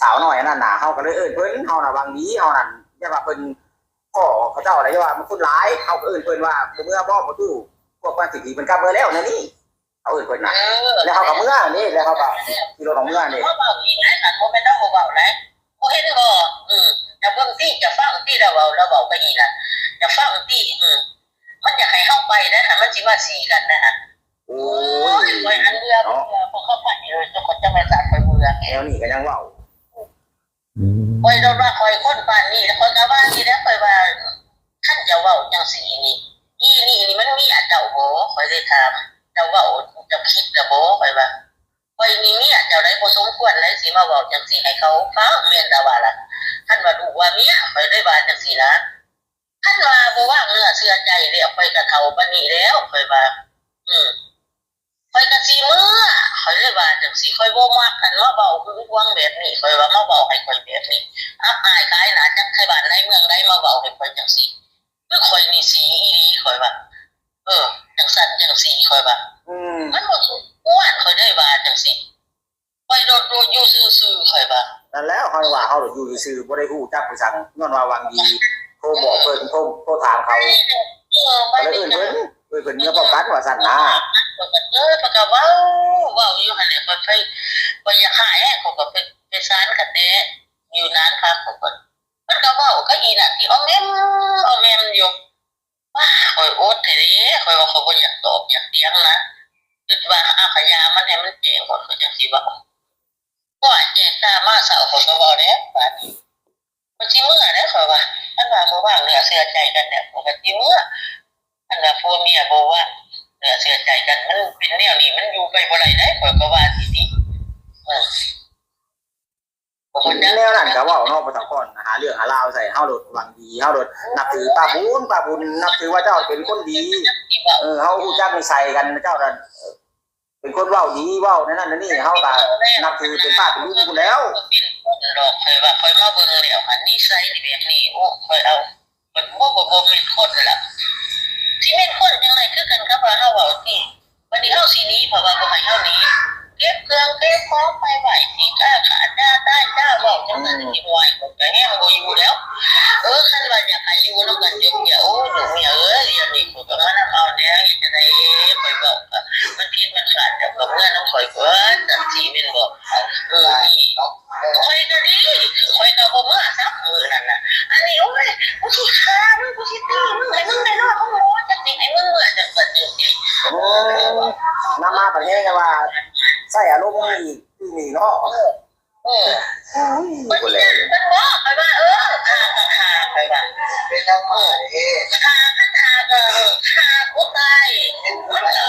ສາວນ້ອຍອັນນັ້ນນະ ເຮົາກໍເລີຍເອີ້ນເພິ່ນ ເຮົານະຫວັງດີ ເຮົານັ້ນ ຢ້ານວ່າເພິ່ນ ພໍ່ເຂົາເຈົ້າແຫຼະ ຢ່າວ່າມັນຄົນຫຼາຍ ເຮົາກໍເອີ້ນເພິ່ນວ່າບໍ່ເມືອບໍ່ປະຕູ ພວກມັນຊິຕີເພິ່ນກັບເມືອແລ້ວແນວນີ້ ເຮົາເອີ້ນເພິ່ນນະ ເອີ ແລ້ວເຮົາກໍເມືອນີ້ ແລ້ວເຮົາກໍຂີ່ລົດອອກເມືອນີ້ ເວົ້າອີກນະ ຄັນບໍ່ແມ່ນລາວບໍ່ເວົ້ານະ ບໍ່ເຫັນບໍ່ ເອີ ຈະເບິ່ງຕິ ຈະຟັງຕິ ລາວເວົ້າ ລາວເວົ້າໄປນີ້ນະ ຈະຟັງຕິ ເອີ ມັນຢາກໃຫ້ເຮົາໄປນະ ຄັນມັນຊິມາສີກັນນະ ໂອ້ຍ ໂອ້ຍ ຂ້ອຍຫັ້ນເບື່ອ ເບື່ອ ພວກເຂົາໄປ ເອີ ເຈົ້າ ເຈົ້າແມ່ນສາດ ຂ້ອຍເບື່ອ ແນວນີ້ກໍຍັງເວົ້າ ອືມ ຂ້ອຍໂດນວ່າຂ້ອຍຄົນປານນີ້ ແລ້ວຂ້ອຍກໍວ່ານີ້ແຫຼະ ຂ້ອຍວ່າ ຄັນເຈົ້າເວົ້າຈັ່ງຊີ້ນີ້ ອີນີ້ນີ້ມັນເມຍເຈົ້າບໍ່? ຂ້ອຍເລີຍຖາມ ເຈົ້າເວົ້າ ເຈົ້າຄິດລະບໍ່? ຂ້ອຍວ່າ ຂ້ອຍນີ້ເມຍເຈົ້າໃດ໋ ບໍ່ສົມຄວນໃດ໋ ຊິມາເວົ້າຈັ່ງຊີ້ໃຫ້ເຂົາຟັງ ແມ່ນລະວ່າລະ ຄັນວ່າລູກວ່າເມຍ ຂ້ອຍເລີຍວ່າຈັ່ງຊີ້ນະ. ຄັນວ່າບໍ່ວາງເນື້ອເຊື່ອໃຈແລ້ວ ຂ້ອຍກໍເຖົ້າປານນີ້ແລ້ວ ຂ້ອຍວ່າ ອືມ ຂ້ອຍກໍຊິເມືອ ຂ້ອຍເລີຍວ່າຈັ່ງຊີ້ ຂ້ອຍບໍ່ມັກອັນມາເວົ້າຫຶງຫວງແບບນີ້ ຂ້ອຍວ່າມາເວົ້າໃຫ້ຂ້ອຍແບບນີ້ ອັບອາຍຂາຍໜ້າ ຈັກໄທບ້ານໃດເມືອງໃດມາເວົ້າໃຫ້ຂ້ອຍຈັ່ງຊີ້ ຄືຂ້ອຍນີ້ສີອີ່ຫຼີ ຂ້ອຍວ່າ ເອີ ຈັ່ງຊັ້ນຈັ່ງຊີ້ ຂ້ອຍວ່າ ອືມ ມັນບໍ່ສົມຄວນ ຂ້ອຍເລີຍວ່າຈັ່ງຊີ້. ຂ້ອຍໂດດໆຢູ່ຊື່ໆ ຂ້ອຍວ່າ ນັ້ນແຫຼະ ເຮົາວ່າເຮົາຢູ່ຊື່ໆ ບໍ່ໄດ້ຮູ້ຈັກຜູ້ສັງ ຍ້ອນວ່າຫວັງດີ ໂທບອກເພິ່ນ ໂທ ໂທຖາມເຂົາ ເອີ ກໍເລີຍເອີ້ນເພິ່ນ ເອີ້ນເພິ່ນເມືອພ້ອມກັນວ່າຊັ້ນນະ ເອີ ເພິ່ນກໍເວົ້າ ເວົ້າຢູ່ຫັ້ນແຫຼະ ຂ້ອຍໄປ ຂ້ອຍຢາກຫາຍ ຂ້ອຍກໍໄປ ໄປສານກັນແດ່ ຢູ່ນານຄັກ ຂ້ອຍກໍ ເພິ່ນກໍເວົ້າກັບອີ່ນັ້ນທີ່ອໍແມມ ອໍແມມຢູ່. ວ້າ ຂ້ອຍອົດແທ້ເດ້ ຂ້ອຍວ່າຂ້ອຍບໍ່ຢາກຕອບຢາກຖຽງນະ ຄິດວ່າ ອາ ກະຢ່າມັນໃຫ້ມັນແຈ້ງກ່ອນ ຂ້ອຍຈັ່ງຊິເວົ້າ ໂອ້ຍ ແຈ້ງຕາມາເຊົ້າ ຂ້ອຍກໍເວົ້າແລ້ວບາດນີ້ ຂ້ອຍຊິເມືອແລ້ວ ຂ້ອຍວ່າ ຄັນວ່າບໍ່ວາງເນື້ອເຊື່ອໃຈກັນແລ້ວ ຂ້ອຍກໍຊິເມືອ ຄັນວ່າຜົວເມຍບໍ່ວາງເນື້ອເຊື່ອໃຈກັນ ມັນເປັນແນວນີ້ ມັນຢູ່ໄປບໍ່ໄດ້ເດ້ ຂ້ອຍກໍວ່າຊິຕິ ເອີ. ແນວນັ້ນກໍເວົ້າເນາະ ບໍ່ຕ້ອງກ່ອນຫາເລື່ອງຫາລາວໃສ່ ເຮົາໂລດຫວັງດີ ເຮົາໂລດນັບຖືປ້າບຸນ ປ້າບຸນນັບຖືວ່າເຈົ້າເປັນຄົນດີ ເອີ ເຮົາຮູ້ຈັກນິໄສກັນ ເຈົ້ານັ້ນເປັນຄົນເວົ້າດີ ເວົ້າແນວນັ້ນແນວນີ້ ເຮົາກໍນັບຖືເປັນປ້າເປັນລຸງພຸ້ນແລ້ວ ເປັນຄົນດອກ ຂ້ອຍວ່າຂ້ອຍມາເບິ່ງແລ້ວ ອັນນິໄສນີ້ແບບນີ້ ໂອ້ ຂ້ອຍເອົາ ມັນບໍ່ ບໍ່ ບໍ່ແມ່ນຄົນລະ ຊິແມ່ນຄົນຈັ່ງໃດ ຄືກັນກັບວ່າເຮົາເວົ້າຕິ ໄປ ອັນນີ້ເຮົາຊິໜີ ເພາະວ່າບໍ່ໃຫ້ເຮົາໜີ ເກັບເຄື່ອງເກັບຂອງໄປໄວ້ທີ່ກາຂາດຢາຕາຍຢາ ເວົ້າຈັ່ງຊັ້ນຊິຫວຍ ຂ້ອຍກໍແຮງບໍ່ຢູ່ແລ້ວ. ເອີ ຄັນວ່າຢາກໃຫ້ຢູ່ນຳກັນຈົບເທື່ອ ໂອ້ຍ ລູກເມຍເອີຍ ດຽວນີ້ຂ້ອຍກໍມານຳເອົາແດ່ ເຮັດຈັ່ງໃດ ຂ້ອຍເວົ້າກໍມັນຜິດມັນພາດ ເຈົ້າກໍເມືອນຳຂ້ອຍກ່ອນ ຈັ່ງຊີ້ແມ່ນບໍ່? ເອີ ຂ້ອຍກໍດີ ຂ້ອຍກໍບໍ່ເມືອຊ້ຳມື້ນັ້ນນະ. ອັນນີ້ ໂອ້ຍ ກູຊິຂ້າມຶງ ກູຊິຕີມຶງ ໃຫ້ມຶງໄດ້ນອນໂຮງໝໍ ຈັ່ງຊິໃຫ້ມຶງເມືອ ຈັ່ງຊັ້ນຈັ່ງຊີ້. ໂອ້ ນຳມາບັດແຮງວ່າໃຊ້ອາລົມອີກ ອີກນີ້ເນາະ. ເອີ ເອີ ໂອ້ຍ ມັນຊິຍາກເພິ່ນບໍ່? ຂ້ອຍວ່າ ເອີ ຂ້າກໍຂ້າ ຂ້ອຍວ່າ ເອີ ຂ້າ ຄັນຂ້າກໍຂ້າຜູ້ຕາຍ ມັນກໍ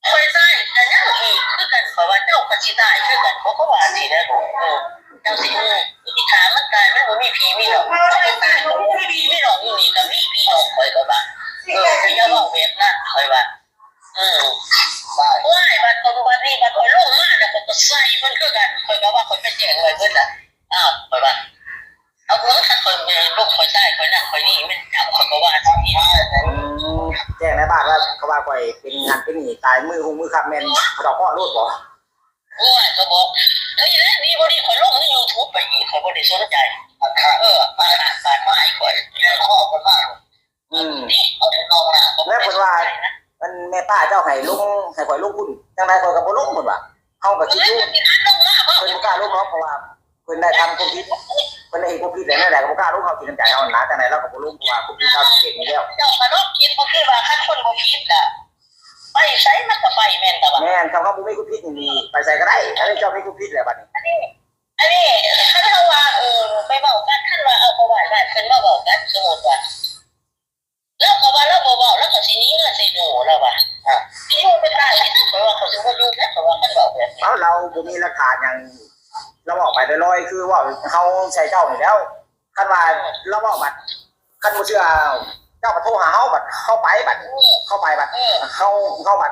ຂ້ອຍຕາຍກໍຍັງອີກຄືກັນ ຂ້ອຍວ່າເຈົ້າກໍຊິຕາຍຄືກັນ ຂ້ອຍກໍວ່າຈັ່ງຊີ້ແຫຼະລູກ. ເອີ ເຈົ້າຊິຮູ້ ຊິຂ້າມັນຕາຍ ມັນບໍ່ມີພີ່ມີນ້ອງ ຂ້ອຍຕາຍກໍບໍ່ມີພີ່ມີນ້ອງ ຢູ່ນີ້ກໍມີພີ່ນ້ອງ ຂ້ອຍກໍວ່າ. ເອີ ກໍຢ່າເວົ້າແບບນັ້ນ ຂ້ອຍວ່າ. ເອີ ໂອ້ຍ ບັດ ບັດນີ້ ບັດຂ້ອຍລົງມາແລ້ວ ຂ້ອຍກໍໃສ່ເພິ່ນຄືກັນ ຂ້ອຍກໍວ່າຂ້ອຍໄປແຈ້ງໄວ້ເບິດລະ. ອ້າວ ຂ້ອຍວ່າ ເອົາເບິ່ງ ຄັນຂ້ອຍແມ່ນລູກຂ້ອຍຊາຍຂ້ອຍນັ້ນຂ້ອຍນີ້ແມ່ນຈັບ ຂ້ອຍກໍວ່າຈັ່ງຊີ້. ອືມ ແຈ້ງໃນບ້ານວ່າ ເຂົາວ່າຂ້ອຍເປັນນັ້ນເປັນນີ້ ຕາຍມື້ຮຸ່ງມື້ຄ່ຳ ແມ່ນເຂົາເຈົ້າຟ້ອງໂລດບໍ? ໂອ້ຍ ກໍບອກ ເອີ ນີ້ແຫຼະ ນີ້ບໍ່ດີ ຂ້ອຍລົງໃນຢູທູບໄປອີກ ຂ້ອຍບໍ່ໄດ້ສົນໃຈ. ເອີ ປາດ ປາດໝາຍຂ້ອຍ ແລ້ວເຂົາເອົາເພິ່ນມາ ອືມ ນີ້ ເອົາເພິ່ນອອກໜ້າ ແລ້ວເພິ່ນວ່າ ອັນແມ່ປ້າເຈົ້າໃຫ້ລົງ ໃຫ້ຂ້ອຍລົງພຸ້ນ ຈັ່ງໃດຂ້ອຍກໍບໍ່ລົງ ເພິ່ນວ່າ. ເຮົາກໍຄິດຢູ່ ເພິ່ນບໍ່ກ້າລົງເນາະ ເພາະວ່າເພິ່ນໄດ້ທຳຄວາມຜິດ ເພິ່ນໄດ້ເຮັດຄວາມຜິດແລ້ວ ແນວໃດກໍບໍ່ກ້າລົງ ເຮົາຄິດໃນໃຈເຮົານະ ຈັ່ງໃດລາວກໍບໍ່ລົງ ເພາະວ່າຄວາມຜິດລາວຖືກເຮັດນີ້ແລ້ວ. ເຈົ້າກໍລອງຄິດເບິ່ງຄືວ່າ ຄັນຄົນບໍ່ຜິດລະ ໄປໃສມັນກໍໄປ ແມ່ນບໍ່ວະ? ແມ່ນ ຄັນເຮົາບໍ່ມີຄວາມຜິດນີ້ ໄປໃສກໍໄດ້ ອັນນີ້ເຈົ້າມີຄວາມຜິດແລ້ວບັດນີ້. ອັນນີ້ ອັນນີ້ ຄັນເຮົາວ່າ ເອີ ໄປເວົ້າກັນ ຄັນວ່າເອົາປະຫວັດບ້ານເພິ່ນມາເວົ້າກັນ ສົມມຸດວ່າ ລາວກໍວ່າລາວບໍ່ເວົ້າ ລາວກໍຊິໜີເມືອເຊໂນ ລາວວ່າ ອາ ຊິຢູ່ໄປຕາຍນີ້ນະ ຂ້ອຍວ່າຂ້ອຍຊິບໍ່ຢູ່ແລ້ວ ຂ້ອຍວ່າຄັນເວົ້າແບບນີ້. ເອົ້າ ລາວບໍ່ມີຫຼັກຖານຫຍັງ ລາວເວົ້າໄປລອຍໆ ຄືເວົ້າເຮົາໃສ່ເຈົ້ານີ້ແລ້ວ. ຄັນວ່າລາວເວົ້າບັດ ຄັນບໍ່ເຊື່ອເຈົ້າກໍໂທຫາເຮົາບັດ ເຮົາໄປບັດ ເຮົາໄປບັດ ເຮົາ ເຮົາບັດ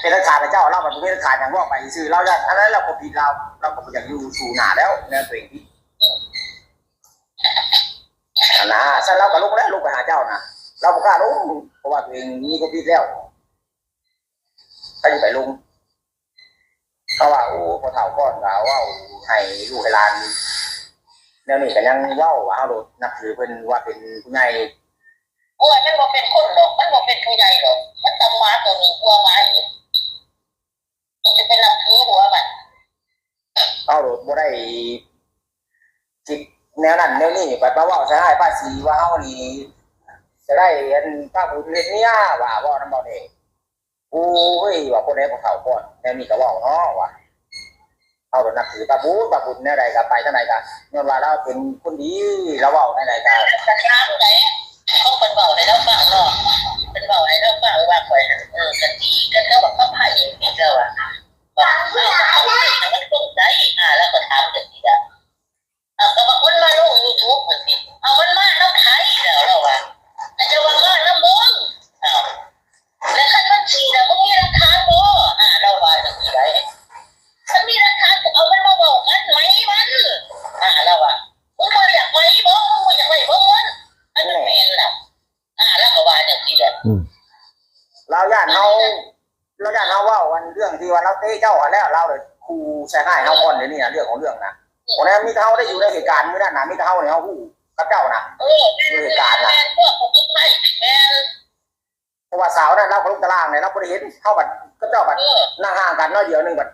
ເປັນຫຼັກຖານໃຫ້ເຈົ້າ ລາວບັດບໍ່ມີຫຼັກຖານຫຍັງ ເວົ້າໄປຊື່ ລາວຢ້ານອັນນັ້ນ ລາວກໍຜິດລາວ ລາວກໍບໍ່ຢາກຢູ່ສູ່ໜ້າແລ້ວ ແນວຕົວເອງຜິດຫັ້ນນະ. ຊັ້ນລາວກໍລົງແລ້ວ ລົງໄປຫາເຈົ້ານະ ລາວບໍ່ກ້າລົງ ເພາະວ່າຕົວເອງມີຄວາມຜິດແລ້ວ ໃຜຊິໄປລົງ. ເຮົາວ່າ ໂອ້ ພໍ່ເຖົ້າກ່ອນກໍເວົ້າໃຫ້ລູກໃຫ້ຫຼານ ແນວນີ້ກໍຍັງເວົ້າວ່າ ເຮົາໂລດນັບຖືເພິ່ນວ່າເປັນຜູ້ໃຫຍ່. ໂອ້ຍ ມັນບໍ່ເປັນຄົນດອກ ມັນບໍ່ເປັນຜູ້ໃຫຍ່ດອກ ມັນຕຳໝາໂຕໜຶ່ງກວ່າໝາອີກ ມັນຈະໄປນັບຖືຫົວມັນ. ເຮົາໂລດບໍ່ໄດ້ຄິດແນວນັ້ນແນວນີ້ ບັດມາເວົ້າໃສ່ຮ້າຍປ້າສີວ່າເຮົານີ້ຈະໄດ້ອັນປ້າບຸນເຮັດເມຍວ່າ ເວົ້ານຳເຮົານີ້. ໂອ້ຍ ວ່າຜູ້ໃດຜູ້ເຖົ້າກ່ອນ ແນວນີ້ກໍເວົ້າເນາະວ່າ ເຮົາກໍນັບຖືປ້າບຸນ ປ້າບຸນແນວໃດກໍໄປທາງໃດກໍຍ້ອນວ່າລາວເປັນຄົນດີ ລາວເວົ້າແນວໃດກໍ ກໍຖາມໄດ້ ເຂົາເພິ່ນເວົ້າໃຫ້ລາວຟັງເນາະ ເພິ່ນເວົ້າໃຫ້ລາວຟັງວ່າຂ້ອຍ ເອີ ກະຕີກັນກັບບັກຄຳໄພອີກແລ້ວວ່າ ວ່າ ເອົາ ມັນຄົນໃດ ອາ ລາວກໍຖາມຈັ່ງຊີ້ລະ. ເອົາ ກໍວ່າມັນມາລົງຢູທູບຫັ້ນຕິ ເອົາ ມັນມານຳໃຜແລ້ວ ລາວວ່າ ລະຈະວ່າມານຳມຶງ ເອົາ ແລະຄັນມັນຊີ້ລະ ມຶງມີຫຼັກຖານບໍ່ ອາ ລາວວ່າຈັ່ງຊີ້ໄດ໋ ຄັນມີຫຼັກຖານກໍເອົາມັນມາເວົ້າກັນໄໝມັນ ອາ ລາວວ່າ ມຶງບໍ່ຢາກໄໝບໍ່ ມຶງບໍ່ຢາກໄໝບໍ່ເງິນ ອັນນັ້ນແມ່ນລະ ອາ ລາວກໍວ່າຈັ່ງຊີ້ແຫຼະ ອືມ ລາວຢ້ານເຮົາ ລາວຢ້ານເຮົາເວົ້າອັນເລື່ອງທີ່ວ່າລາວເຕະເຈົ້າຫັ້ນແລ້ວ ລາວເລີຍຂູ່ໃສ່ຮ້າຍເຮົາກ່ອນ ດຽວນີ້ນະ ເລື່ອງຂອງເລື່ອງນະ ບໍ່ແມ່ນມີແຕ່ເຮົາໄດ້ຢູ່ໃນເຫດການມື້ນັ້ນນະ ມີແຕ່ເຮົານີ້ເຮົາຮູ້ກັບເຈົ້ານະ ເອີ ຢູ່ໃນເຫດການນະ ແມ່ນ ເພາະວ່າສາວນັ້ນລາວກໍລົງຕາລາງແລ້ວ ລາວບໍ່ໄດ້ເຫັນ ເຮົາບັດກັບເຈົ້າບັດ ເອີ ນັ່ງຫ່າງກັນໜ້ອຍດຽວໜຶ່ງບັດ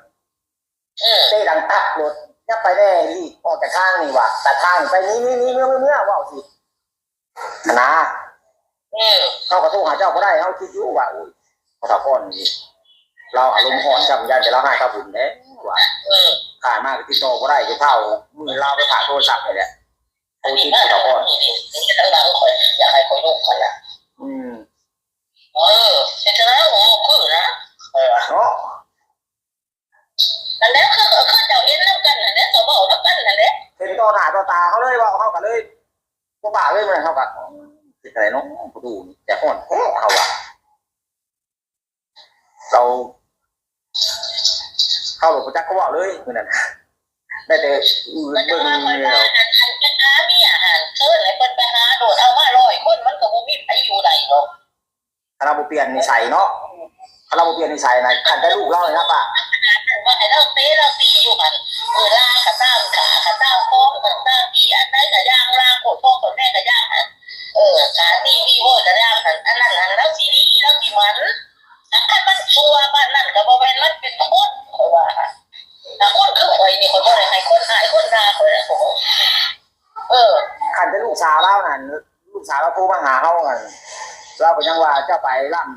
ເອີ ເຕະດັງຕັບໂລດ ຍັບໄປແດ່ ຫຼີກອອກຈາກທາງນີ້ວ່າ ແຕ່ທາງໄປນີ້ໆໆ ເມືອໆ ເມືອໆ ເວົ້າຊິ ຫັ້ນນະ ເອີ ເຮົາກໍໂທຫາເຈົ້າບໍ່ໄດ້ ເຮົາຄິດຢູ່ວ່າ ໂອ້ຍ ພໍ່ເຖົ້າກ່ອນນີ້ ລາວອາລົມຮ້ອນຊ້ຳ ຢ້ານແຕ່ລາວຮ້າຍກັບບຸນແດ່ວ່າ ເອີ ຂ້າມາກໍຕິດຕໍ່ບໍ່ໄດ້ ຈົນເທົ່າມື້ລາວໄປຝາກໂທລະສັບນີ້ແຫຼະ ໂທຕິດພໍ່ເຖົ້າກ່ອນ ນີ້ ນີ້ ນີ້ ທາງຫຼັງຂ້ອຍ ຢາກໃຫ້ຂ້ອຍລຸກຫັ້ນນະ ອືມ ເອີ ເຮັດຈັ່ງໃດ ໂອ້ ຄືນະ ເອີ ເນາະ ນັ້ນແຫຼະ ຄື ຄືເຈົ້າເຫັນນຳກັນຫັ້ນແຫຼະ ເຈົ້າເວົ້ານຳກັນຫັ້ນແຫຼະ ເຫັນຕໍ່ໜ້າຕໍ່ຕາເຮົາເລີຍ ເວົ້າເຮົາກໍເລີຍບໍ່ປາກເລີຍ ມື້ນັ້ນເຮົາກໍເຮັດຈັ່ງໃດເນາະ ປະຕູນີ້ໃຈຮ້ອນແທ້ ເຮົາວ່າ ເຮົາ ເຮົາບໍ່ຈັກຄວາມເວົ້າເລີຍມື້ນັ້ນ ໄດ້ແຕ່ເບິ່ງ ອັນ ອັນເມຍຫັ້ນ ເຊີນໃຫ້ເພິ່ນໄປຫາໂລດ ເອົາມາຮ້ອຍຄົນ ມັນກໍບໍ່ມີໃຜຢູ່ໄດ້ດອກ. ຄັນເຮົາບໍ່ປ່ຽນນິໄສເນາະ ເ ລາວບໍ່ປ່ຽນນິໄສນະ ຄັນແຕ່ລູກລາວນີ້ນະປ້າ ວ່າໃຫ້ລາວເຕະລາວຕີຢູ່ຫັ້ນ ເອີ ລາກໍຕາມ ຂ້າກໍຕາມ ຟ້ອງກໍຕາມ ອີ່ອັນໃດກໍຢ່າງ ລາໂຄດພໍ່ໂຄດແມ່ກໍຢ່າງຫັ້ນ ເອີ ການທີ່ມີໂຫດກະດາມຫັ້ນ ອັນນັ້ນຫັ້ນລາວຊິດີລາວຊິໝັ້ນ ແຕ່ຄັນມັນຊົ່ວປານນັ້ນກໍບໍ່ແມ່ນມັນເປັນຄົນ ຂ້ອຍວ່າ ຖ້າຄົນຄືຂ້ອຍນີ້ ຂ້ອຍບໍ່ໄດ້ໃຫ້ຄົນອ້າຍຄົນດ່າຂ້ອຍ ເອີ ຄັນແຕ່ລູກສາວລາວນັ້ນ ລູກສາວລາວໂທມາຫາເຮົານັ້ນ ລາວກໍຍັງວ່າເຈົ້າໄປລຳ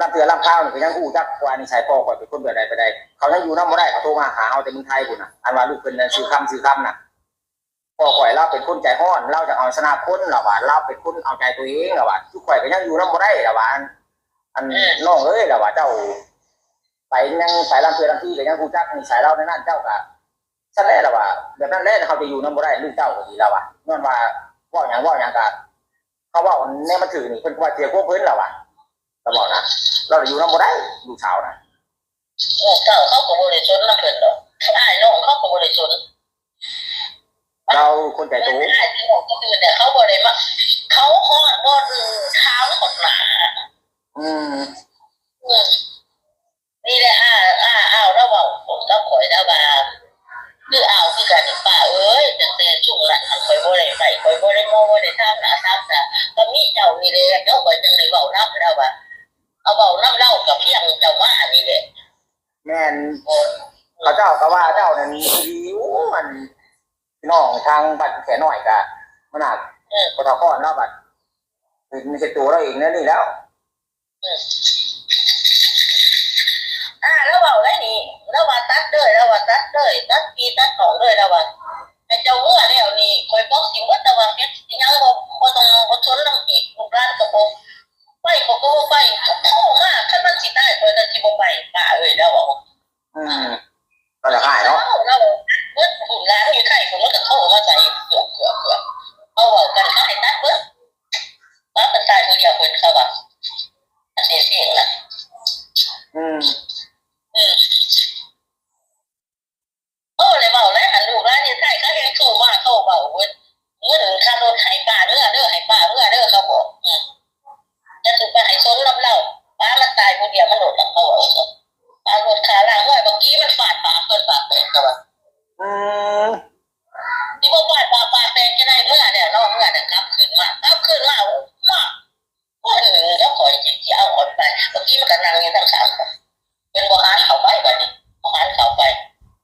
ລຳເທື່ອລຳຄາວນີ້ກໍຍັງຮູ້ຈັກວ່ານິໄສພໍ່ຂ້ອຍເປັນຄົນແບບໃດປານໃດ ເຂົາຍັງຢູ່ນຳບໍ່ໄດ້ ເຂົາໂທມາຫາເຮົາແຕ່ເມືອງໄທພຸ້ນນະ ອັນວ່າລູກເພິ່ນນັ້ນຊື່ຄຳ ຊື່ຄຳນະ ພໍ່ຂ້ອຍລາວເປັນຄົນໃຈຮ້ອນ ລາວຈະເອົາຊະນະຄົນ ລາວວ່າ ລາວເປັນຄົນເອົາໃຈຕົວເອງ ລາວວ່າ ຄືຂ້ອຍກໍຍັງຢູ່ນຳບໍ່ໄດ້ ລາວວ່າ ອັນ ເອີ ນ້ອງເອີຍ ລາວວ່າ ເຈົ້າໄປຍັງໄປລຳເທື່ອລຳທີກໍຍັງຮູ້ຈັກນິໄສລາວແນວນັ້ນ ເຈົ້າກໍຊັ້ນແຫຼະ ລາວວ່າ ແບບນັ້ນແຫຼະ ເຮົາຈະຢູ່ນຳບໍ່ໄດ້ ລູກເຕົ້າກໍດີ ລາວວ່າ ຍ້ອນວ່າເວົ້າຫຍັງເວົ້າຫຍັງກໍ ເຂົາເວົ້າແນວມັນຖືກນີ້ ເພິ່ນກໍວ່າເສຍຄວາມເພິ່ນ ລາວວ່າ ລາວເວົ້ານະ ລາວຢູ່ນຳບໍ່ໄດ້ ລູກສາວນະ ເອີ ເຂົາ ເຂົາກໍບໍ່ໄດ້ສົນນຳເພິ່ນດອກ ອ້າຍນ້ອງເຂົາກໍບໍ່ໄດ້ສົນ ລາວຄົນໃຈໂຕ ອ້າຍນ້ອງຄົນອື່ນເນຍ ເຂົາບໍ່ໄດ້ມາ ເຂົາຮອດບໍ່ເຖິງທາງຮອດໜ້າ ອືມ ເອີ ນີ້ແຫຼະ ອ້າ ອ້າ ອ້າວລາວເວົ້າກັບຂ້ອຍລາວວ່າ ຄືອ້າວຄືກັນ ປ້າເອີຍ ຕັ້ງແຕ່ຊຸມນັ້ນ ຂ້ອຍບໍ່ໄດ້ໄປ ຂ້ອຍບໍ່ໄດ້ມໍ່ ບໍ່ໄດ້ຖາມໜ້າຖາມຕາ ກໍມີເຈົ້ານີ້ແຫຼະ ເຈົ້າ ຂ້ອຍຈຶ່ງໄດ້ເວົ້ານຳລາວວ່າ ເອົາເວົ້ານຳລາວກໍພຽງເຈົ້າມານີ້ແຫຼະ ແມ່ນ ເຂົາເຈົ້າກໍວ່າເຈົ້ານັ້ນດີຢູ່ ອັນ ພີ່ນ້ອງທາງບ້ານແຂນ້ອຍກໍ ມັນໜ້າ ເອີ ພໍ່ເຖົ້າຄອນລາວບັດ ເຮັດ ເຮັດຕົວລາວເອງແນວນີ້ແລ້ວ ເອີ ອ່າ ລາວເວົ້າໄດ້ນີ້ ລາວວ່າຕັດເລີຍ ລາວວ່າຕັດເລີຍ ຕັດພີ່ຕັດນ້ອງເລີຍ ລາວວ່າ ໃຫ້ເຈົ້າເມືອແລ້ວນີ້ ຂ້ອຍບລັອກຖິ້ມໝົດ ລາວວ່າ ເຮັດຫຍັງບໍ່ ບໍ່ຕ້ອງ ບໍ່ສົນນຳອີກ ລູກຫຼານກໍບໍ່ ໄປ ຂ້ອຍກໍບໍ່ໄປ ໂທມາ ຄັນມັນຊິຕາຍ ຂ້ອຍກໍຊິບໍ່ໄປ ປ້າເອີຍ ລາວເວົ້າ ອືມ ກໍລະຮ້າຍເນາະ ລາວເບິດ ຫຼານຢູ່ໄທພຸ້ນ ມັນກໍໂທມາໃສ່ ເກືອບ ເກືອບ ເກືອບ ເຮົາເວົ້າກັນ ເຂົາໃຫ້ຕັດເບິດ ວ່າເພິ່ນຕາຍຜູ້ດຽວ ເພິ່ນ ເຂົາວ່າ ອັນເສຍເສຍນະ ອືມ ອືມ ໂອ້ ແລ້ວເວົ້າແລ້ວ ອັນລູກຫຼານຢູ່ໄທ ເຂົາແຮ່ງໂທມາ ໂທເວົ້າເບິດ ເງິນຄ່າລົດໃຫ້ປ້າເມືອເດີ ໃຫ້ປ້າເມືອເດີ ເຂົາບອກ ອືມ ຢ່າສຸໄປໃຫ້ສົນນຳລາວ ປ້າມັນຕາຍຜູ້ດຽວ ມັນໂລດລະ ເຂົາເວົ້າຊັ້ນ ຄ່າລົດຄ່າລາ ເມື່ອບັກກີມັນຟາດປາກເພິ່ນປາກແຕກ ເຂົາວ່າ ອືມ ຊິບໍ່ຟາດປາກປາກແຕກຈະໄດ້ ເມືອແລ້ວເນາະ ເມືອແລ້ວກັບຄືນມາ ກັບຄືນມາ ໂອ້ ມາ ຄົນໜຶ່ງກັບຂ້ອຍຊິ ຊິເອົາຂ້ອຍໄປ ບັກກີມັນກໍນັ່ງຢູ່ທາງຂ້າງຂ້ອຍ ເພິ່ນບໍ່ຫັນເຂົ້າໄປບັດນີ້ ບໍ່ຫັນເຂົ້າໄປ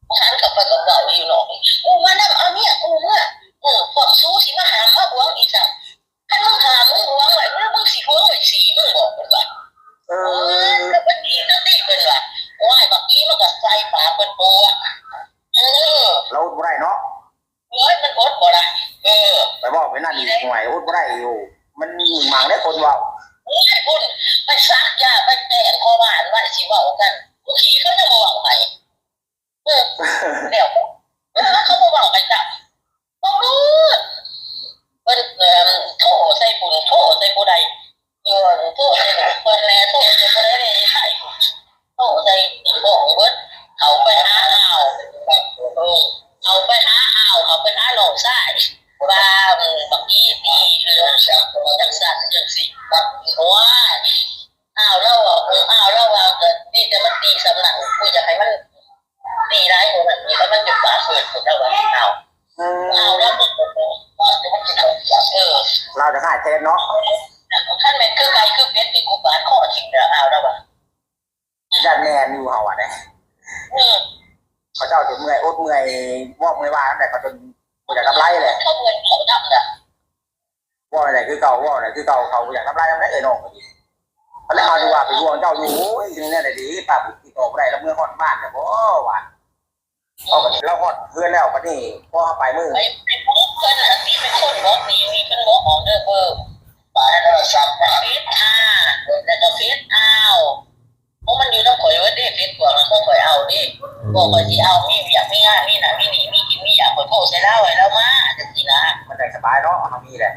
ບໍ່ຫັນເຂົ້າໄປກໍເວົ້າຢູ່ນອກ ກູມານຳເອົາເມຍກູເມືອ ເອີ ພວກສູຊິມາຫ້າມມາຫວງອີກຊ້ຳ ຄັນມຶງຫ້າມມຶງຫວງໄວ້ ແລ້ວມຶງຊິຫວງໄວ້ສີມຶງບໍ ເພິ່ນວ່າ ເອີ ເພິ່ນຕີກັນຕິ ເພິ່ນວ່າ ໂອ້ຍ ບັກກີມັນກໍໃສ່ປາກເພິ່ນປົວ ເອີ ລາວອົດບໍ່ໄດ້ເນາະ ໂອ້ຍ ມັນອົດບໍ່ໄດ້ ເອີ ໄປເວົ້າໄປນັ້ນອີກ ໂອ້ຍ ອົດບໍ່ໄດ້ຢູ່ ມັນໝຶ່ງໝັ່ງເດ້ຄົນເວົ້າ ໂອ້ຍ ພຸ້ນ ໄປສັກຢາ ໄປແຕ່ງພໍ່ບ້ານໄວ້ ຊິເວົ້າກັນ ຜູ້ຂີ້ເຂົາຍັງບໍ່ເວົ້າໃຫ້ ເອີ ແລ້ວ ເອີ ເຂົາບໍ່ເວົ້າໃຫ້ເຈົ້າ ເວົ້າໂລດ ເພິ່ນ ເອີ່ມ ໂທໃສ່ຜູ້ ໂທໃສ່ຜູ້ໃດ ຢູ່ ໂທໃສ່ເພິ່ນແດ່ ໂທໃສ່ຜູ້ໃດແດ່ ໃສ່ ໂທໃສ່ ໂທເບິດ ເຂົາໄປຫາອ້າວ ເອີ ເຂົາໄປຫາອ້າວ ເຂົາໄປຫານ້ອງຊາຍ ວ່າ ອືມ ບັກອີ່ຕີເລື່ອງ ຈັ່ງຊັ້ນຈັ່ງຊີ້ ໂອ້ຍ ອ້າວລາວເວົ້າ ເອີ ອ້າວລາວວ່າ ກໍມີແຕ່ມັນຕີສ່ຳນັ້ນ ບໍ່ຢາກໃຫ້ມັນ ຕີຫຼາຍກວ່ານັ້ນອີກ ແລ້ວມັນຈະປາກເປີດພຸ້ນລະວ່າ ອ້າວ ອືມ ອ້າວລາວບໍ່ ເອີ ລາວຈະຮ້າຍແທນເນາະ ຄັນແມ່ນຄືໄກ່ຄືເປັດນີ້ ກູປາດຄໍຖິ້ມແລ້ວ ອ້າວລາວວ່າ ຢ້ານແມ່ນຢູ່ເຮົາວ່າເດ້ ເອີ ເຂົາເຈົ້າຈະເມື່ອຍອົດເມື່ອຍວອກເມື່ອຍວ່ານຳໃດ ເຂົາຈົນບໍ່ຢາກກຳໄລແຫຼະ ເຂົາເມື່ອຍເຂົາດຳນະ ເວົ້າແນວໃດຄືເກົ່າ ເວົ້າແນວໃດຄືເກົ່າ ເຂົາບໍ່ຢາກທຳລາຍນຳໃດເອີຍນ້ອງກໍດີ ອັນນັ້ນເຮົາຊິວ່າເປັນຫ່ວງເຈົ້າຢູ່ ໂອ້ຍ ແນວໃດດີ ປ້າຕິດຕໍ່ບໍ່ໄດ້ ລະເມືອຮອດບ້ານແລ້ວບໍ່ວ່າ ເຮົາກໍ ລະຮອດເຮືອນແລ້ວ ບັດນີ້ພໍເຮົາໄປມື້ ໄປ ໄປບອກເພິ່ນ ອັນນີ້ເປັນຄົນບອກ ນີ້ ນີ້ເພິ່ນບອກອອກເດີ ເບີ ປາໂທລະສັບ ເຟສ ອາ ແລ້ວກໍເຟສ ອາວ ຂອງມັນຢູ່ນຳຂ້ອຍເບິດເດ້ ເຟສບວກນະ ຂອງຂ້ອຍເອົາເດ້ ອືມ ບໍ່ ຂ້ອຍຊິເອົາ ມີວຽກມີງານ ມີນັ້ນມີນີ້ ມີກິນມີຢາກ ຂ້ອຍໂທໃສ່ລາວໃຫ້ລາວມາ ຈັ່ງຊີ້ນະ ມັນໄດ້ສະບາຍເນາະ ເຮົາມີແຫຼະ